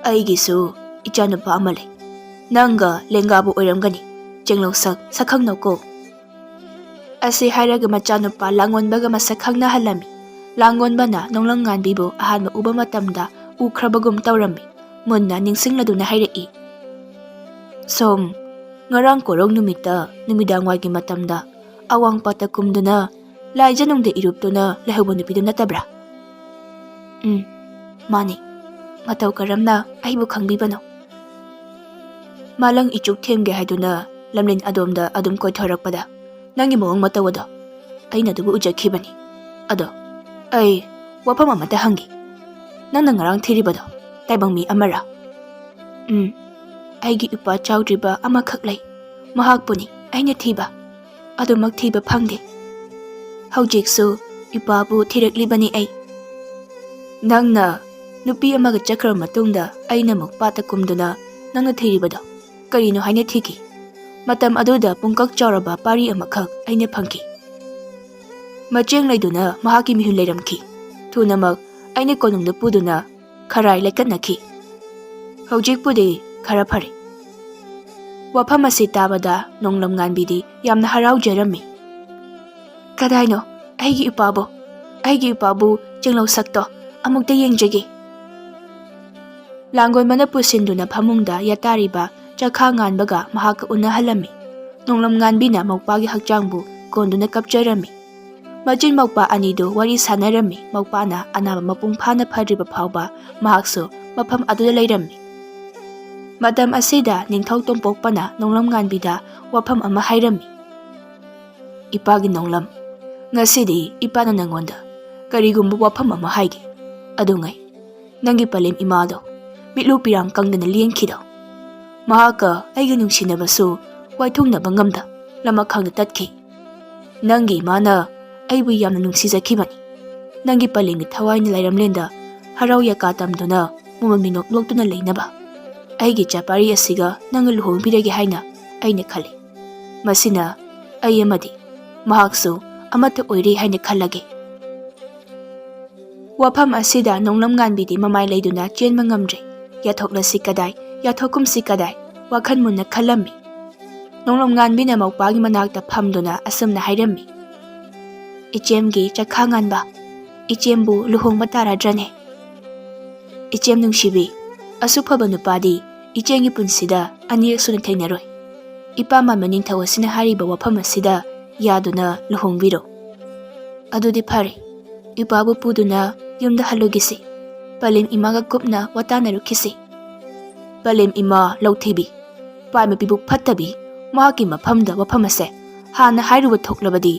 "ꯑꯩꯒꯤꯁꯨ ꯏꯆꯥꯅꯨꯄꯥ ꯑꯃ ꯂꯩ꯫ ꯅꯪꯒ ꯂꯦꯡꯒꯥꯕꯨ ꯑꯣꯏꯔꯝꯒꯅꯤ꯫ ꯆꯦꯡꯂꯧꯁꯛ ꯁꯛꯈꯪꯅꯧꯀꯣ꯫" ꯑꯁꯤ ꯍꯥꯏꯔꯒ ꯃꯆꯥꯅꯨꯄꯥ ꯂꯥꯡꯑꯣꯟꯕꯒ ꯃꯁꯛ ꯈꯪꯅꯍꯜꯂꯝꯃꯤ꯫ ꯂꯥꯡꯑꯣꯟꯕꯅ ꯅꯣꯡꯂꯝ ꯉꯥꯟꯕꯤꯕꯨ ꯑꯍꯥꯟꯕ ꯎꯕ ꯃꯇꯝꯗ ꯎꯈ꯭ꯔꯕꯒꯨꯝ ꯇꯧꯔꯝꯃꯤ꯫ ꯃꯨꯟꯅ ꯅꯤꯡꯁꯤꯡꯂꯗꯨꯅ ꯍꯥꯏꯔꯛꯏ, "ꯁꯣꯝ ꯉꯔꯥꯡ ꯀꯣꯔꯧ ꯅꯨꯃꯤꯠꯇ ꯅꯨꯃꯤꯗꯥꯡꯋꯥꯏꯒꯤ ꯃꯇꯝꯗ ꯑꯋꯥꯡ ꯄꯥꯠꯇ ꯀꯨꯝꯗꯨꯅ ꯂꯥꯏꯖꯅꯨꯡꯗ ꯏꯔꯨꯞꯇꯨꯅ ꯂꯩꯍꯧꯕ ꯅꯨꯄꯤꯗꯨ ꯅꯠꯇꯕ꯭ꯔꯥ?" "ꯎꯝ, ꯃꯥꯅꯤ꯫ ꯃꯇꯧ ꯀꯔꯝꯅ ꯑꯩꯕꯨ ꯈꯪꯕꯤꯕꯅꯣ?" "ꯃꯥꯂꯪ ꯏꯆꯨꯛ ꯊꯦꯝꯒꯦ ꯍꯥꯏꯗꯨꯅ ꯂꯝꯂꯦꯟ ꯑꯗꯣꯝꯗ ꯑꯗꯨꯝ ꯀꯣꯏꯊꯣꯔꯛꯄꯗ ꯅꯪꯒꯤ ꯃꯑꯣꯡ ꯃꯇꯧ ꯑꯗꯣ ꯑꯩꯅ ꯑꯗꯨꯕꯨ ꯎꯖꯈꯤꯕꯅꯤ꯫ ꯑꯗꯣ ꯑꯩ ꯋꯥꯐꯝ ꯑꯃꯇ ꯍꯪꯒꯦ꯫ ꯅꯪꯅ ꯉꯔꯥꯡ ꯊꯤꯔꯤꯕꯗꯣ ꯇꯥꯏꯕꯪ ꯃꯤ ꯑꯃꯔꯥ?" "ꯎꯝ, ꯑꯩꯒꯤ ꯏꯄꯥ ꯆꯥꯎꯗ꯭ꯔꯤꯕ ꯑꯃꯈꯛ ꯂꯩ꯫ ꯃꯍꯥꯛꯄꯨꯅꯤ ꯑꯩꯅ ꯊꯤꯕ꯫ ꯑꯗꯨꯃꯛ ꯊꯤꯕ ꯐꯪꯗꯦ꯫ ꯍꯧꯖꯤꯛꯁꯨ ꯏꯄꯥꯕꯨ ꯊꯤꯔꯛꯂꯤꯕꯅꯤ ꯑꯩ꯫" "ꯅꯪꯅ ꯅꯨꯄꯤ ꯑꯃꯒ ꯆꯠꯈ꯭ꯔꯕ ꯃꯇꯨꯡꯗ ꯑꯩꯅ ꯑꯃꯨꯛ ꯄꯥꯠꯇ ꯀꯨꯝꯗꯨꯅ ꯅꯪꯅ ꯊꯤꯔꯤꯕꯗꯣ ꯀꯔꯤꯅꯣ ꯍꯥꯏꯅ ꯊꯤꯈꯤ꯫ ꯃꯇꯝ ꯑꯗꯨꯗ ꯄꯨꯡꯀꯛ ꯆꯥꯎꯔꯕ ꯄꯥꯔꯤ ꯑꯃꯈꯛ ꯑꯩꯅ ꯐꯪꯈꯤ꯫ ꯃꯆꯦꯡ ꯂꯩꯗꯨꯅ ꯃꯍꯥꯛꯀꯤ ꯃꯤꯍꯨꯟ ꯂꯩꯔꯝꯈꯤ꯫ ꯊꯨꯅꯃꯛ ꯑꯩꯅ ꯀꯣꯅꯨꯡꯗ ꯄꯨꯗꯨꯅ ꯈꯔꯥꯏ ꯂꯩꯀꯠꯅꯈꯤ꯫ ꯍꯧꯖꯤꯛꯄꯨꯗꯤ ꯈꯔ ꯐꯔꯦ꯫" ꯋꯥꯐꯝ ꯑꯁꯤ ꯇꯥꯕꯗ ꯅꯣꯡꯂꯝ ꯉꯥꯟꯕꯤꯗꯤ ꯌꯥꯝꯅ ꯍꯔꯥꯎꯖꯔꯝꯃꯤ꯫ "ꯀꯗꯥꯏꯅꯣ ꯑꯩꯒꯤ ꯏꯄꯥꯕꯨ? ꯑꯩꯒꯤ ꯏꯄꯥꯕꯨ ꯆꯦꯡꯂꯧ ꯁꯛꯇꯣ ꯑꯃꯨꯛꯇ ꯌꯦꯡꯖꯒꯦ꯫" ꯂꯥꯡꯒꯣꯟꯕꯅ ꯄꯨꯁꯤꯟꯗꯨꯅ ꯐꯃꯨꯡꯗ ꯌꯥꯇꯥꯔꯤꯕ ꯆꯈꯥ ꯉꯥꯟꯕꯒ ꯃꯍꯥꯛꯀ ꯎꯅꯍꯜꯂꯝꯃꯤ꯫ ꯅꯣꯡꯂꯝ ꯉꯥꯟꯕꯤꯅ ꯃꯧꯄꯥꯒꯤ ꯍꯛꯆꯥꯡꯕꯨ ꯀꯣꯟꯗꯨꯅ ꯀꯞꯆꯔꯝꯃꯤ꯫ ꯃꯆꯤꯟ ꯃꯧꯄꯥ ꯑꯅꯤꯗꯨ ꯋꯥꯔꯤ ꯁꯥꯟꯅꯔꯝꯃꯤ꯫ ꯃꯧꯄꯥꯅ ꯑꯅꯥꯕ ꯃꯄꯨꯡ ꯐꯥꯅ ꯐꯗ꯭ꯔꯤꯕ ꯐꯥꯎꯕ ꯃꯍꯥꯛꯁꯨ ꯃꯐꯝ ꯑꯗꯨꯗ ꯂꯩꯔꯝꯃꯤ꯫ ꯃꯇꯝ ꯑꯁꯤꯗ ꯅꯤꯡꯊꯧ ꯇꯣꯝꯄꯣꯛꯄꯅ ꯅꯣꯡꯂꯝ ꯉꯥꯟꯕꯤꯗ ꯋꯥꯐꯝ ꯑꯃ ꯍꯥꯏꯔꯝꯃꯤ꯫ "ꯏꯄꯥꯒꯤ ꯅꯣꯡꯂꯝ, "ꯉꯁꯤꯗꯤ ꯏꯄꯥꯅ ꯅꯪꯉꯣꯟꯗ ꯀꯔꯤꯒꯨꯝꯕ ꯋꯥꯐꯝ ꯑꯃ ꯍꯥꯏꯒꯦ꯫ ꯑꯗꯨꯉꯩ, ꯅꯪꯒꯤ ꯄꯂꯦꯝ ꯏꯃꯥꯗꯣ ꯃꯤꯠꯂꯨ ꯄꯤꯔꯥꯡ ꯀꯪꯗꯅ ꯂꯦꯡꯈꯤꯗꯣ꯫ ꯃꯍꯥꯛꯀ ꯑꯩꯒ ꯅꯨꯡꯁꯤꯅꯕꯁꯨ ꯋꯥꯏꯊꯨꯡꯅꯕ ꯉꯝꯗ ꯂꯃꯈꯥꯡꯗ ꯇꯠꯈꯤ꯫ ꯅꯪꯒꯤ ꯏꯃꯥꯅ ꯑꯩꯕꯨ ꯌꯥꯝꯅ ꯅꯨꯡꯁꯤꯖꯈꯤꯕꯅꯤ꯫ ꯅꯪꯒꯤ ꯄꯂꯦꯝꯒꯤ ꯊꯋꯥꯏꯅ ꯂꯩꯔꯝꯂꯦꯟꯗ ꯍꯔꯥꯎ ꯌꯥꯀꯥ ꯇꯝꯗꯨꯅ ꯃꯃꯜ ꯃꯤꯅꯣꯛ ꯂꯣꯛꯇꯨꯅ ꯂꯩꯅꯕ ꯑꯩꯒꯤ ꯆꯄꯥꯔꯤ ꯑꯁꯤꯒ ꯅꯪꯒ ꯂꯨꯍꯣꯡꯕꯤꯔꯒꯦ ꯍꯥꯏꯅ ꯑꯩꯅ ꯈꯜꯂꯤ꯫ ꯃꯁꯤꯅ ꯑꯩ ꯑꯃꯗꯤ ꯃꯍꯥꯛꯁꯨ ꯑꯃꯠꯇ ꯑꯣꯏꯔꯦ ꯍꯥꯏꯅ ꯈꯜꯂꯒꯦ"꯫ ꯋꯥꯐꯝ ꯑꯁꯤꯗ ꯅꯣꯡꯂꯝ ꯉꯥꯟꯕꯤꯗꯤ ꯃꯃꯥꯏ ꯂꯩꯗꯨꯅ ꯆꯦꯟꯕ ꯉꯝꯗ꯭ꯔꯦ꯫ ꯌꯥꯊꯣꯛꯂꯁꯤ ꯀꯗꯥꯏ, ꯌꯥꯊꯣꯛꯀꯨꯝꯁꯤ ꯀꯗꯥꯏ, ꯋꯥꯈꯜ ꯃꯨꯟꯅ ꯈꯜꯂꯝꯃꯤ꯫ ꯅꯣꯡꯂꯝ ꯉꯥꯟꯕꯤꯅ ꯃꯧꯄꯥꯒꯤ ꯃꯅꯥꯛꯇ ꯐꯝꯗꯨꯅ ꯑꯁꯨꯝꯅ ꯍꯥꯏꯔꯝꯃꯤ: "ꯏꯆꯦꯝꯒꯤ ꯆꯈꯥ ꯉꯥꯟꯕ, ꯏꯆꯦꯝꯕꯨ ꯂꯨꯍꯣꯡꯕ ꯇꯥꯔꯗ꯭ꯔꯅꯦ?" "ꯏꯆꯦꯝ ꯅꯨꯡꯁꯤꯕꯤ, ꯑꯁꯨꯛ ꯐꯕ ꯅꯨꯄꯥꯗꯤ ꯏꯆꯦꯒꯤ ꯄꯨꯟꯁꯤꯗ ꯑꯅꯤꯔꯛ ꯁꯨꯅ ꯊꯦꯡꯅꯔꯣꯏ꯫ ꯏꯄꯥ ꯃꯥꯟꯕ ꯅꯤꯡꯊꯧ ꯑꯁꯤꯅ ꯍꯥꯏꯔꯤꯕ ꯋꯥꯐꯝ ꯑꯁꯤꯗ ꯌꯥꯗꯨꯅ ꯂꯨꯍꯣꯡꯕꯤꯔꯣ꯫ ꯑꯗꯨꯗꯤ ꯐꯔꯦ, ꯏꯄꯥꯕꯨ ꯄꯨꯗꯨꯅ ꯌꯨꯝꯗ ꯍꯜꯂꯨꯒꯤꯁꯤ꯫ ꯄꯂꯦꯝ ꯏꯃꯥꯒ ꯀꯨꯞꯅ ꯋꯥꯇꯥꯅꯔꯨꯈꯤꯁꯤ"꯫ ꯄꯂꯦꯝ ꯏꯃꯥ ꯂꯧꯊꯤꯕꯤ, ꯄꯥꯏꯃꯄꯤꯕꯨ ꯐꯠꯇꯕꯤ, ꯃꯍꯥꯛꯀꯤ ꯃꯐꯝꯗ ꯋꯥꯐꯝ ꯑꯁꯦ ꯍꯥꯟꯅ ꯍꯥꯏꯔꯨꯕ ꯊꯣꯛꯂꯕꯗꯤ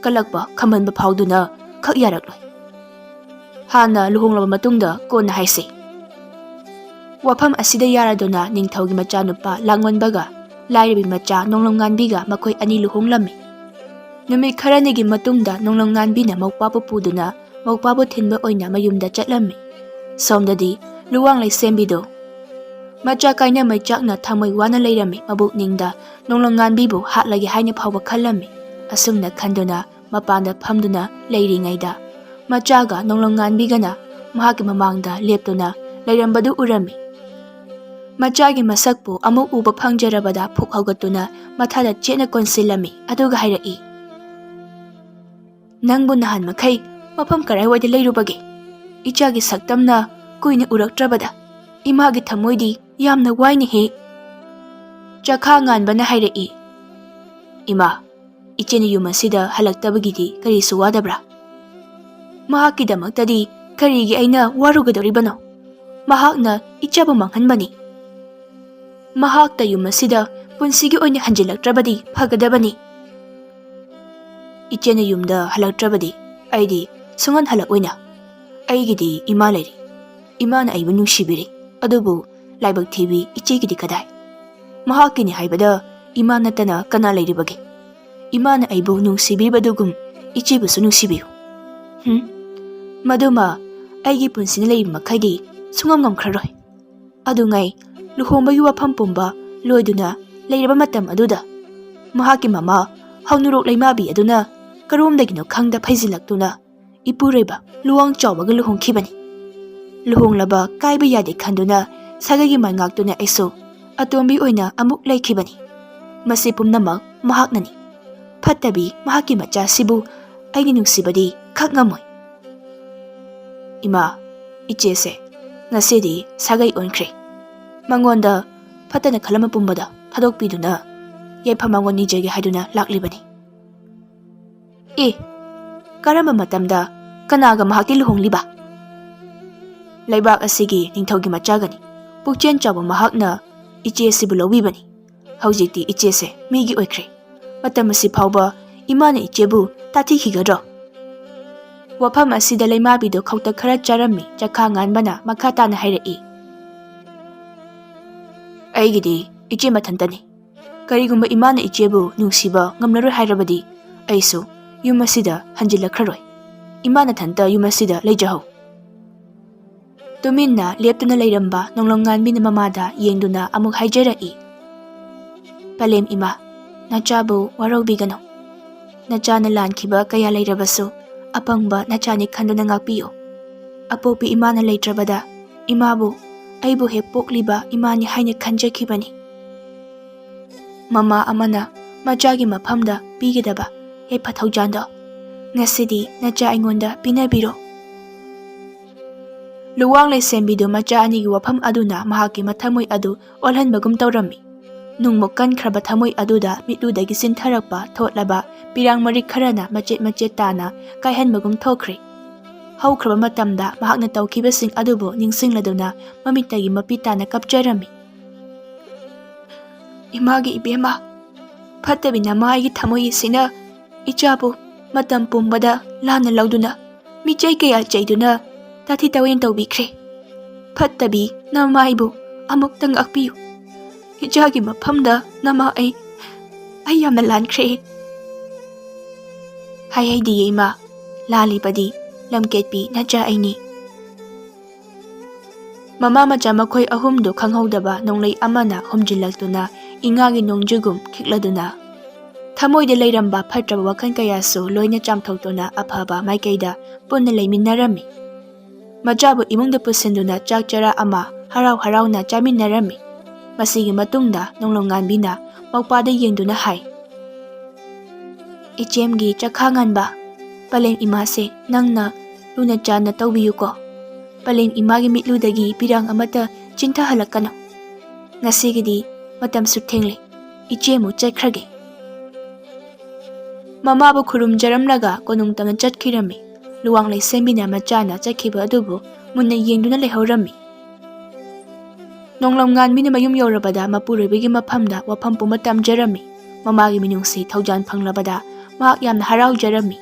ꯀꯜꯂꯛꯄ ꯈꯝꯕꯟꯕ ꯐꯥꯎꯗꯨꯅ ꯈꯛ ꯌꯥꯔꯛꯂꯣꯏ꯫ "ꯍꯥꯟꯅ ꯂꯨꯍꯣꯡꯂꯕ ꯃꯇꯨꯡꯗ ꯀꯣꯟꯅ ꯍꯥꯏꯁꯤ"꯫ ꯋꯥꯐꯝ ꯑꯁꯤꯗ ꯌꯥꯔꯗꯨꯅ ꯅꯤꯡꯊꯧꯒꯤ ꯃꯆꯥꯅꯨꯄꯥ ꯂꯥꯡꯑꯣꯟꯕꯒ ꯂꯥꯏꯔꯕꯤ ꯃꯆꯥ ꯅꯣꯡꯂꯝ ꯉꯥꯟꯕꯤꯒ ꯃꯈꯣꯏ ꯑꯅꯤ ꯂꯨꯍꯣꯡꯂꯝꯃꯤ꯫ ꯅꯨꯃꯤꯠ ꯈꯔꯅꯤꯒꯤ ꯃꯇꯨꯡꯗ ꯅꯣꯡꯂꯝ ꯉꯥꯟꯕꯤꯅ ꯃꯧꯄꯥꯕꯨ ꯄꯨꯗꯨꯅ ꯃꯧꯄꯥꯕꯨ ꯊꯤꯟꯕ ꯑꯣꯏꯅ ꯃꯌꯨꯝꯗ ꯆꯠꯂꯝꯃꯤ꯫ ꯁꯣꯝꯗꯗꯤ ꯂꯨꯋꯥꯡ ꯂꯩꯁꯦꯝꯕꯤꯗꯣ ꯃꯆꯥ ꯀꯥꯏꯅ ꯃꯩꯆꯥꯛꯅ ꯊꯃꯣꯏ ꯋꯥꯅ ꯂꯩꯔꯝꯃꯤ꯫ ꯃꯕꯨꯛꯅꯤꯡꯗ ꯅꯣꯡꯂꯝ ꯉꯥꯟꯕꯤꯕꯨ ꯍꯥꯠꯂꯒꯦ ꯍꯥꯏꯅ ꯐꯥꯎꯕ ꯈꯜꯂꯝꯃꯤ꯫ ꯑꯁꯨꯝꯅ ꯈꯟꯗꯨꯅ ꯃꯄꯥꯟꯗ ꯐꯝꯗꯨꯅ ꯂꯩꯔꯤꯉꯩꯗ ꯃꯆꯥꯒ ꯅꯣꯡꯂꯝ ꯉꯥꯟꯕꯤꯒꯅ ꯃꯍꯥꯛꯀꯤ ꯃꯃꯥꯡꯗ ꯂꯦꯞꯇꯨꯅ ꯂꯩꯔꯝꯕꯗꯨ ꯎꯔꯝꯃꯤ꯫ ꯃꯆꯥꯒꯤ ꯃꯁꯛꯄꯨ ꯑꯃꯨꯛ ꯎꯕ ꯐꯪꯖꯔꯕꯗ ꯐꯨꯛ ꯍꯧꯒꯠꯇꯨꯅ ꯃꯊꯥꯗ ꯆꯦꯠꯅ ꯀꯣꯟꯁꯤꯜꯂꯝꯃꯤ꯫ ꯑꯗꯨꯒ ꯍꯥꯏꯔꯛꯏ: "ꯅꯪꯕꯨ ꯅꯍꯥꯟ ꯃꯈꯩ ꯃꯐꯝ ꯀꯔꯥꯏꯋꯥꯏꯗ ꯂꯩꯔꯨꯕꯒꯦ? ꯏꯆꯥꯒꯤ ꯁꯛꯇꯝꯅ ꯀꯨꯏꯅ ꯎꯔꯛꯇ꯭ꯔꯕꯗ ꯏꯃꯥꯒꯤ ꯊꯃꯣꯏꯗꯤ ꯌꯥꯝꯅ ꯋꯥꯏꯅꯦꯍꯦ"꯫ ꯆꯈꯥ ꯉꯥꯟꯕꯅ ꯍꯥꯏꯔꯛꯏ: "ꯏꯃꯥ, ꯏꯆꯦꯅ ꯌꯨꯝ ꯑꯁꯤꯗ ꯍꯜꯂꯛꯇꯕꯒꯤꯗꯤ ꯀꯔꯤꯁꯨ ꯋꯥꯗꯕ꯭ꯔꯥ? ꯃꯍꯥꯛꯀꯤꯗꯃꯛꯇꯗꯤ ꯀꯔꯤꯒꯤ ꯑꯩꯅ ꯋꯥꯔꯨꯒꯗꯧꯔꯤꯕꯅꯣ? ꯃꯍꯥꯛꯅ ꯏꯆꯥꯕꯨ ꯃꯥꯡꯍꯟꯕꯅꯤ꯫ ꯃꯍꯥꯛꯇ ꯌꯨꯝ ꯑꯁꯤꯗ ꯄꯨꯟꯁꯤꯒꯤ ꯑꯣꯏꯅ ꯍꯟꯖꯤꯜꯂꯛꯇ꯭ꯔꯕꯗꯤ ꯐꯒꯗꯕꯅꯤ"꯫ ꯏꯆꯦꯅ ꯌꯨꯝꯗ ꯍꯜꯂꯛꯇ꯭ꯔꯕꯗꯤ ꯑꯩꯗꯤ ꯁꯨꯡꯍꯟ ꯍꯜꯂꯛꯑꯣꯏꯅ꯫ ꯑꯩꯒꯤꯗꯤ ꯏꯃꯥ ꯂꯩꯔꯤ꯫ ꯏꯃꯥꯅ ꯑꯩꯕꯨ ꯅꯨꯡꯁꯤꯕꯤꯔꯤ꯫ ꯑꯗꯨꯕꯨ ꯂꯥꯏꯕꯛ ꯊꯤꯕꯤ ꯏꯆꯦꯒꯤꯗꯤ ꯀꯗꯥꯏ? ꯃꯍꯥꯛꯀꯤꯅꯤ ꯍꯥꯏꯕꯗ ꯏꯃꯥ ꯅꯠꯇꯅ ꯀꯅꯥ ꯂꯩꯔꯤꯕꯒꯦ? ꯏꯃꯥꯅ ꯑꯩꯕꯨ ꯅꯨꯡꯁꯤꯕꯤꯕꯗꯨꯒꯨꯝ ꯏꯆꯦꯕꯨꯁꯨ ꯅꯨꯡꯁꯤꯕꯤꯌꯨ꯫ ꯍꯨꯝ, ꯃꯗꯨꯃ ꯑꯩꯒꯤ ꯄꯨꯟꯁꯤꯅ ꯂꯩꯔꯤꯕ ꯃꯈꯩꯗꯤ ꯁꯨꯡꯉꯝ ꯉꯝꯈ꯭ꯔꯔꯣꯏ꯫ ꯑꯗꯨꯉꯩ ꯂꯨꯍꯣꯡꯕꯒꯤ ꯋꯥꯐꯝ ꯄꯨꯝꯕ ꯂꯣꯏꯗꯨꯅ ꯂꯩꯔꯕ ꯃꯇꯝ ꯑꯗꯨꯗ ꯃꯍꯥꯛꯀꯤ ꯃꯃꯥ ꯍꯧꯅꯨꯔꯣꯛ ꯂꯩꯃꯥꯕꯤ ꯑꯗꯨꯅ ꯀꯔꯣꯝꯗꯒꯤꯅꯣ ꯈꯪꯗ ꯐꯩꯖꯤꯜꯂꯛꯇꯨꯅ ꯏꯄꯨꯔꯣꯏꯕ ꯂꯨꯋꯥꯡ ꯆꯥꯎꯕꯒ ꯂꯨꯍꯣꯡꯈꯤꯕꯅꯤ꯫ ꯂꯨꯍꯣꯡꯂꯕ ꯀꯥꯏꯕ ꯌꯥꯗꯦ ꯈꯟꯗꯨꯅ ꯁꯥꯒꯩꯒꯤ ꯃꯥꯏꯉꯥꯛꯇꯨꯅ ꯑꯩꯁꯨ ꯑꯇꯣꯝꯕꯤ ꯑꯣꯏꯅ ꯑꯃꯨꯛ ꯂꯩꯈꯤꯕꯅꯤ꯫ ꯃꯁꯤ ꯄꯨꯝꯅꯃꯛ ꯃꯍꯥꯛꯅꯅꯤ꯫ ꯐꯠꯇꯕꯤ ꯃꯍꯥꯛꯀꯤ ꯃꯆꯥꯁꯤꯕꯨ ꯑꯩꯒꯤ ꯅꯨꯡꯁꯤꯕꯗꯤ ꯈꯛ ꯉꯝꯃꯣꯏ꯫ ꯏꯃꯥ, ꯏꯆꯦꯁꯦ ꯉꯁꯤꯗꯤ ꯁꯥꯒꯩ ꯑꯣꯟꯈ꯭ꯔꯦ꯫ ꯃꯉꯣꯟꯗ ꯐꯠꯇꯅ ꯈꯜꯂꯝꯕ ꯄꯨꯝꯕꯗ ꯊꯥꯗꯣꯛꯄꯤꯗꯨꯅ ꯌꯥꯏꯐ ꯃꯉꯣꯟ ꯅꯤꯖꯒꯦ ꯍꯥꯏꯗꯨꯅ ꯂꯥꯛꯂꯤꯕꯅꯤ꯫ ꯑꯦ, ꯀꯔꯝꯕ ꯃꯇꯝꯗ ꯀꯅꯥꯒ ꯃꯍꯥꯛꯇꯤ ꯂꯨꯍꯣꯡꯂꯤꯕ? ꯂꯩꯕꯥꯛ ꯑꯁꯤꯒꯤ ꯅꯤꯡꯊꯧꯒꯤ ꯃꯆꯥꯒꯅꯤ꯫ ꯄꯨꯛꯆꯦꯜ ꯆꯥꯎꯕ ꯃꯍꯥꯛꯅ ꯏꯆꯦ ꯑꯁꯤꯕꯨ ꯂꯧꯕꯤꯕꯅꯤ꯫ ꯍꯧꯖꯤꯛꯇꯤ ꯏꯆꯦꯁꯦ ꯃꯤꯒꯤ ꯑꯣꯏꯈ꯭ꯔꯦ꯫ ꯃꯇꯝ ꯑꯁꯤ ꯐꯥꯎꯕ ꯏꯃꯥꯅ ꯏꯆꯦꯕꯨ ꯇꯥꯊꯤꯈꯤꯒꯗ꯭ꯔꯣ? ꯋꯥꯐꯝ ꯑꯁꯤꯗ ꯂꯩꯃꯥꯕꯤꯗꯨ ꯈꯧꯇꯛ ꯈꯔ ꯆꯥꯔꯝꯃꯤ꯫ ꯆꯈꯥ ꯉꯥꯟꯕꯅ ꯃꯈꯥ ꯇꯥꯅ ꯍꯥꯏꯔꯛꯏ, ꯑꯩꯒꯤꯗꯤ ꯏꯆꯦ ꯃꯊꯟꯇꯅꯤ꯫ ꯀꯔꯤꯒꯨꯝꯕ ꯏꯃꯥꯅ ꯏꯆꯦꯕꯨ ꯅꯨꯡꯁꯤꯕ ꯉꯝꯂꯔꯣꯏ ꯍꯥꯏꯔꯕꯗꯤ ꯑꯩꯁꯨ ꯌꯨꯝ ꯑꯁꯤꯗ ꯍꯟꯖꯤꯜꯂꯛꯈ꯭ꯔꯔꯣꯏ꯫ ꯏꯃꯥ ꯅꯊꯟꯇ ꯌꯨꯝ ꯑꯁꯤꯗ ꯂꯩꯖꯍꯧ꯫ ꯇꯨꯃꯤꯟꯅ ꯂꯦꯞꯇꯨꯅ ꯂꯩꯔꯝꯕ ꯅꯣꯡꯂꯣꯡꯉꯥꯟꯕꯤꯅ ꯃꯃꯥꯗ ꯌꯦꯡꯗꯨꯅ ꯑꯃꯨꯛ ꯍꯥꯏꯖꯔꯛꯏ, ꯄꯂꯦꯝ ꯏꯃꯥ, ꯅꯆꯥꯕꯨ ꯋꯥꯔꯧꯕꯤꯒꯅꯨ꯫ ꯅꯆꯥꯅ ꯂꯥꯟꯈꯤꯕ ꯀꯌꯥ ꯂꯩꯔꯕꯁꯨ ꯑꯄꯪꯕ ꯅꯆꯥꯅꯤ ꯈꯟꯗꯨꯅ ꯉꯥꯛꯄꯤꯌꯨ꯫ ꯑꯄꯣꯛꯄꯤ ꯏꯃꯥꯅ ꯂꯩꯇ꯭ꯔꯕꯗ ꯏꯃꯥꯕꯨ ꯑꯩꯕꯨ ꯍꯦꯛ ꯄꯣꯛꯂꯤꯕ ꯏꯃꯥꯅꯤ ꯍꯥꯏꯅ ꯈꯟꯖꯈꯤꯕꯅꯤ꯫ ꯃꯃꯥ ꯑꯃꯅ ꯃꯆꯥꯒꯤ ꯃꯐꯝꯗ ꯄꯤꯒꯗꯕ ꯌꯥꯏꯐ ꯊꯧꯖꯥꯜꯗꯣ ꯉꯁꯤꯗꯤ ꯅꯆꯥ ꯑꯩꯉꯣꯟꯗ ꯄꯤꯅꯕꯤꯔꯣ꯫ ꯂꯨꯋꯥꯡ ꯂꯩꯁꯦꯝꯕꯤꯗꯨ ꯃꯆꯥ ꯑꯅꯤꯒꯤ ꯋꯥꯐꯝ ꯑꯗꯨꯅ ꯃꯍꯥꯛꯀꯤ ꯃꯊꯃꯣꯏ ꯑꯗꯨ ꯑꯣꯜꯍꯟꯕꯒꯨꯝ ꯇꯧꯔꯝꯃꯤ꯫ ꯅꯨꯡꯃꯨꯛ ꯀꯟꯈ꯭ꯔꯕ ꯊꯃꯣꯏ ꯑꯗꯨꯗ ꯃꯤꯠꯂꯨꯗꯒꯤ ꯆꯤꯟꯊꯔꯛꯄ ꯊꯣꯠꯂꯕ ꯄꯤꯔꯥꯡ ꯃꯔꯤꯛ ꯈꯔꯅ ꯃꯆꯦꯠ ꯃꯆꯦꯠ ꯇꯥꯅ ꯀꯥꯏꯍꯟꯕꯒꯨꯝ ꯊꯣꯛꯈ꯭ꯔꯦ꯫ ꯍꯧꯈ꯭ꯔꯕ ꯃꯇꯝꯗ ꯃꯍꯥꯛꯅ ꯇꯧꯈꯤꯕꯁꯤꯡ ꯑꯗꯨꯕꯨ ꯅꯤꯡꯁꯤꯡꯂꯗꯨꯅ ꯃꯃꯤꯠꯇꯒꯤ ꯃꯄꯤ ꯇꯥꯅ ꯀꯞꯆꯔꯝꯃꯤ꯫ ꯏꯃꯥꯒꯤ ꯏꯕꯦꯝꯃ, ꯐꯠꯇꯕꯤ ꯅꯃꯥ ꯑꯩꯒꯤ ꯊꯃꯣꯏ ꯑꯁꯤꯅ ꯏꯆꯥꯕꯨ ꯃꯇꯝ ꯄꯨꯝꯕꯗ ꯂꯥꯟꯅ ꯂꯧꯗꯨꯅ, ꯃꯤꯆꯩ ꯀꯌꯥ ꯆꯩꯗꯨꯅ ꯇꯥꯊꯤ ꯇꯥꯑꯣꯏꯅ ꯇꯧꯕꯤꯈ꯭ꯔꯦ꯫ ꯐꯠꯇꯕꯤ ꯅꯃꯥꯏꯕꯨ ꯑꯃꯨꯛꯇ ꯉꯥꯛꯄꯤꯌꯨ꯫ ꯏꯆꯥꯒꯤ ꯃꯐꯝꯗ ꯅꯃꯥ ꯑꯩ, ꯑꯩ ꯌꯥꯝꯅ ꯂꯥꯟꯈ꯭ꯔꯦ꯫ ꯍꯥꯏ ꯍꯩꯗꯤꯌꯦ ꯏꯃꯥ, ꯂꯥꯜꯂꯤꯕꯗꯤ ꯂꯝꯀꯦꯠꯄꯤ ꯅꯆꯥ ꯑꯩꯅꯤ꯫ ꯃꯃꯥ ꯃꯆꯥ ꯃꯈꯣꯏ ꯑꯍꯨꯝꯗꯨ ꯈꯪꯍꯧꯗꯕ ꯅꯣꯡꯂꯩ ꯑꯃꯅ ꯍꯨꯝꯖꯤꯜꯂꯛꯇꯨꯅ ꯏꯉꯥꯒꯤ ꯅꯣꯡꯖꯨꯒꯨꯝ ꯈꯤꯛꯂꯗꯨꯅ, ꯊꯃꯣꯏꯗ ꯂꯩꯔꯝꯕ ꯐꯠꯇ꯭ꯔꯕ ꯋꯥꯈꯜ ꯀꯌꯥꯁꯨ ꯂꯣꯏꯅ ꯆꯥꯝꯊꯣꯛꯇꯨꯅ ꯑꯐꯕ ꯃꯥꯏꯀꯩꯗ ꯄꯨꯟꯅ ꯂꯩꯃꯤꯟꯅꯔꯝꯃꯤ꯫ ꯃꯆꯥꯕꯨ ꯏꯃꯨꯡꯗ ꯄꯨꯁꯤꯟꯗꯨꯅ ꯆꯥꯛ ꯆꯔꯥ ꯑꯃ ꯍꯔꯥꯎ ꯍꯔꯥꯎꯅ ꯆꯥꯃꯤꯟꯅꯔꯝꯃꯤ꯫ ꯃꯁꯤꯒꯤ ꯃꯇꯨꯡꯗ ꯅꯣꯡꯂꯣꯡꯉꯥꯟꯕꯤꯅ ꯃꯧꯄꯥꯗ ꯌꯦꯡꯗꯨꯅ ꯍꯥꯏ, "ꯏꯆꯦꯝꯒꯤ ꯆꯈꯥ ꯉꯥꯟꯕ, ꯄꯂꯦꯝ ꯏꯃꯥꯁꯦ ꯅꯪꯅ ꯂꯨꯅ ꯆꯥꯟꯅ ꯇꯧꯕꯤꯌꯨꯀꯣ꯫ ꯄꯂꯦꯝ ꯏꯃꯥꯒꯤ ꯃꯤꯠꯂꯨꯗꯒꯤ ꯄꯤꯔꯥꯡ ꯑꯃꯠꯇ ꯆꯤꯟꯊꯍꯜꯂꯛꯀꯅꯨ꯫ ꯉꯁꯤꯒꯤꯗꯤ ꯃꯇꯝꯁꯨ ꯊꯦꯡꯂꯦ, ꯏꯆꯦ ꯑꯃꯨꯛ ꯆꯠꯈ꯭ꯔꯒꯦ"꯫ ꯃꯃꯥꯕꯨ ꯈꯨꯔꯨꯝꯖꯔꯝꯂꯒ ꯀꯣꯅꯨꯡ ꯇꯝꯅ ꯆꯠꯈꯤꯔꯝꯃꯤ꯫ ꯂꯨꯋꯥꯡ ꯂꯩꯁꯦꯝꯕꯤꯅ ꯃꯆꯥꯅ ꯆꯠꯈꯤꯕ ꯑꯗꯨꯕꯨ ꯃꯨꯟꯅ ꯌꯦꯡꯗꯨꯅ ꯂꯩꯍꯧꯔꯝꯃꯤ꯫ ꯅꯣꯡꯂꯝꯉꯥꯟꯕꯤꯅ ꯃꯌꯨꯝ ꯌꯧꯔꯕꯗ ꯃꯄꯨꯔꯣꯏꯕꯒꯤ ꯃꯐꯝꯗ ꯋꯥꯐꯝ ꯄꯨꯝꯕ ꯇꯝꯖꯔꯝꯃꯤ꯫ ꯃꯃꯥꯒꯤ ꯃꯤꯅꯨꯡꯁꯤ ꯊꯧꯖꯥꯟ ꯐꯪꯂꯕꯗ ꯃꯍꯥꯛ ꯌꯥꯝꯅ ꯍꯔꯥꯎꯖꯔꯝꯃꯤ꯫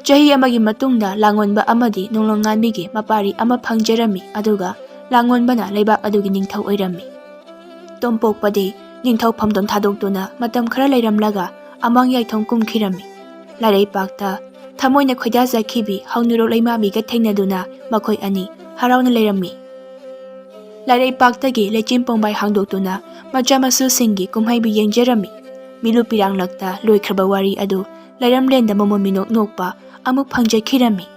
ꯆꯍꯤ ꯑꯃꯒꯤ ꯃꯇꯨꯡꯗ ꯂꯥꯡꯑꯣꯟꯕ ꯑꯃꯗꯤ ꯅꯣꯡꯂꯝꯉꯥꯟꯕꯤꯒꯤ ꯃꯄꯥꯔꯤ ꯑꯃ ꯐꯪꯖꯔꯝꯃꯤ, ꯑꯗꯨꯒ ꯂꯥꯡꯑꯣꯟꯕꯅ ꯂꯩꯕꯥꯛ ꯑꯗꯨꯒꯤ ꯅꯤꯡꯊꯧ ꯑꯣꯏꯔꯝꯃꯤ꯫ ꯇꯣꯝꯄꯣꯛꯄꯗꯤ ꯅꯤꯡꯊꯧ ꯐꯝꯗꯣꯟ ꯊꯥꯗꯣꯛꯇꯨꯅ ꯃꯇꯝ ꯈꯔ ꯂꯩꯔꯝꯂꯒ ꯑꯃꯥꯡ ꯌꯥꯏꯊꯣꯡ ꯀꯨꯝꯈꯤꯔꯝꯃꯤ꯫ ꯂꯥꯏꯔꯩꯄꯥꯛꯇ ꯊꯃꯣꯏꯅ ꯈꯣꯏꯗꯥꯖꯈꯤꯕꯤ ꯍꯧꯅꯨꯔꯣꯛ ꯂꯩꯃꯥꯕꯤꯒ ꯊꯦꯡꯅꯗꯨꯅ ꯃꯈꯣꯏ ꯑꯅꯤ ꯍꯔꯥꯎꯅ ꯂꯩꯔꯝꯃꯤ꯫ ꯂꯥꯏꯔꯩꯄꯥꯛꯇꯒꯤ ꯂꯩꯆꯤꯟ ꯄꯣꯡꯕꯥꯏ ꯍꯥꯡꯗꯣꯛꯇꯨꯅ ꯃꯆꯥ ꯃꯁꯨꯁꯤꯡꯒꯤ ꯀꯨꯝꯍꯩꯕꯨ ꯌꯦꯡꯖꯔꯝꯃꯤ꯫ ꯃꯤꯂꯨ ꯄꯤꯔꯥꯡꯂꯛꯇ ꯂꯣꯏꯈ꯭ꯔꯕ ꯋꯥꯔꯤ ꯑꯗꯨ ꯂꯩꯔꯝꯂꯦꯟꯗ ꯃꯃꯣꯟ ꯃꯤꯅꯣꯛ ꯅꯣꯛꯄ ꯑꯃꯨꯛ ꯐꯪꯖꯈꯤꯔꯝꯃꯤ꯫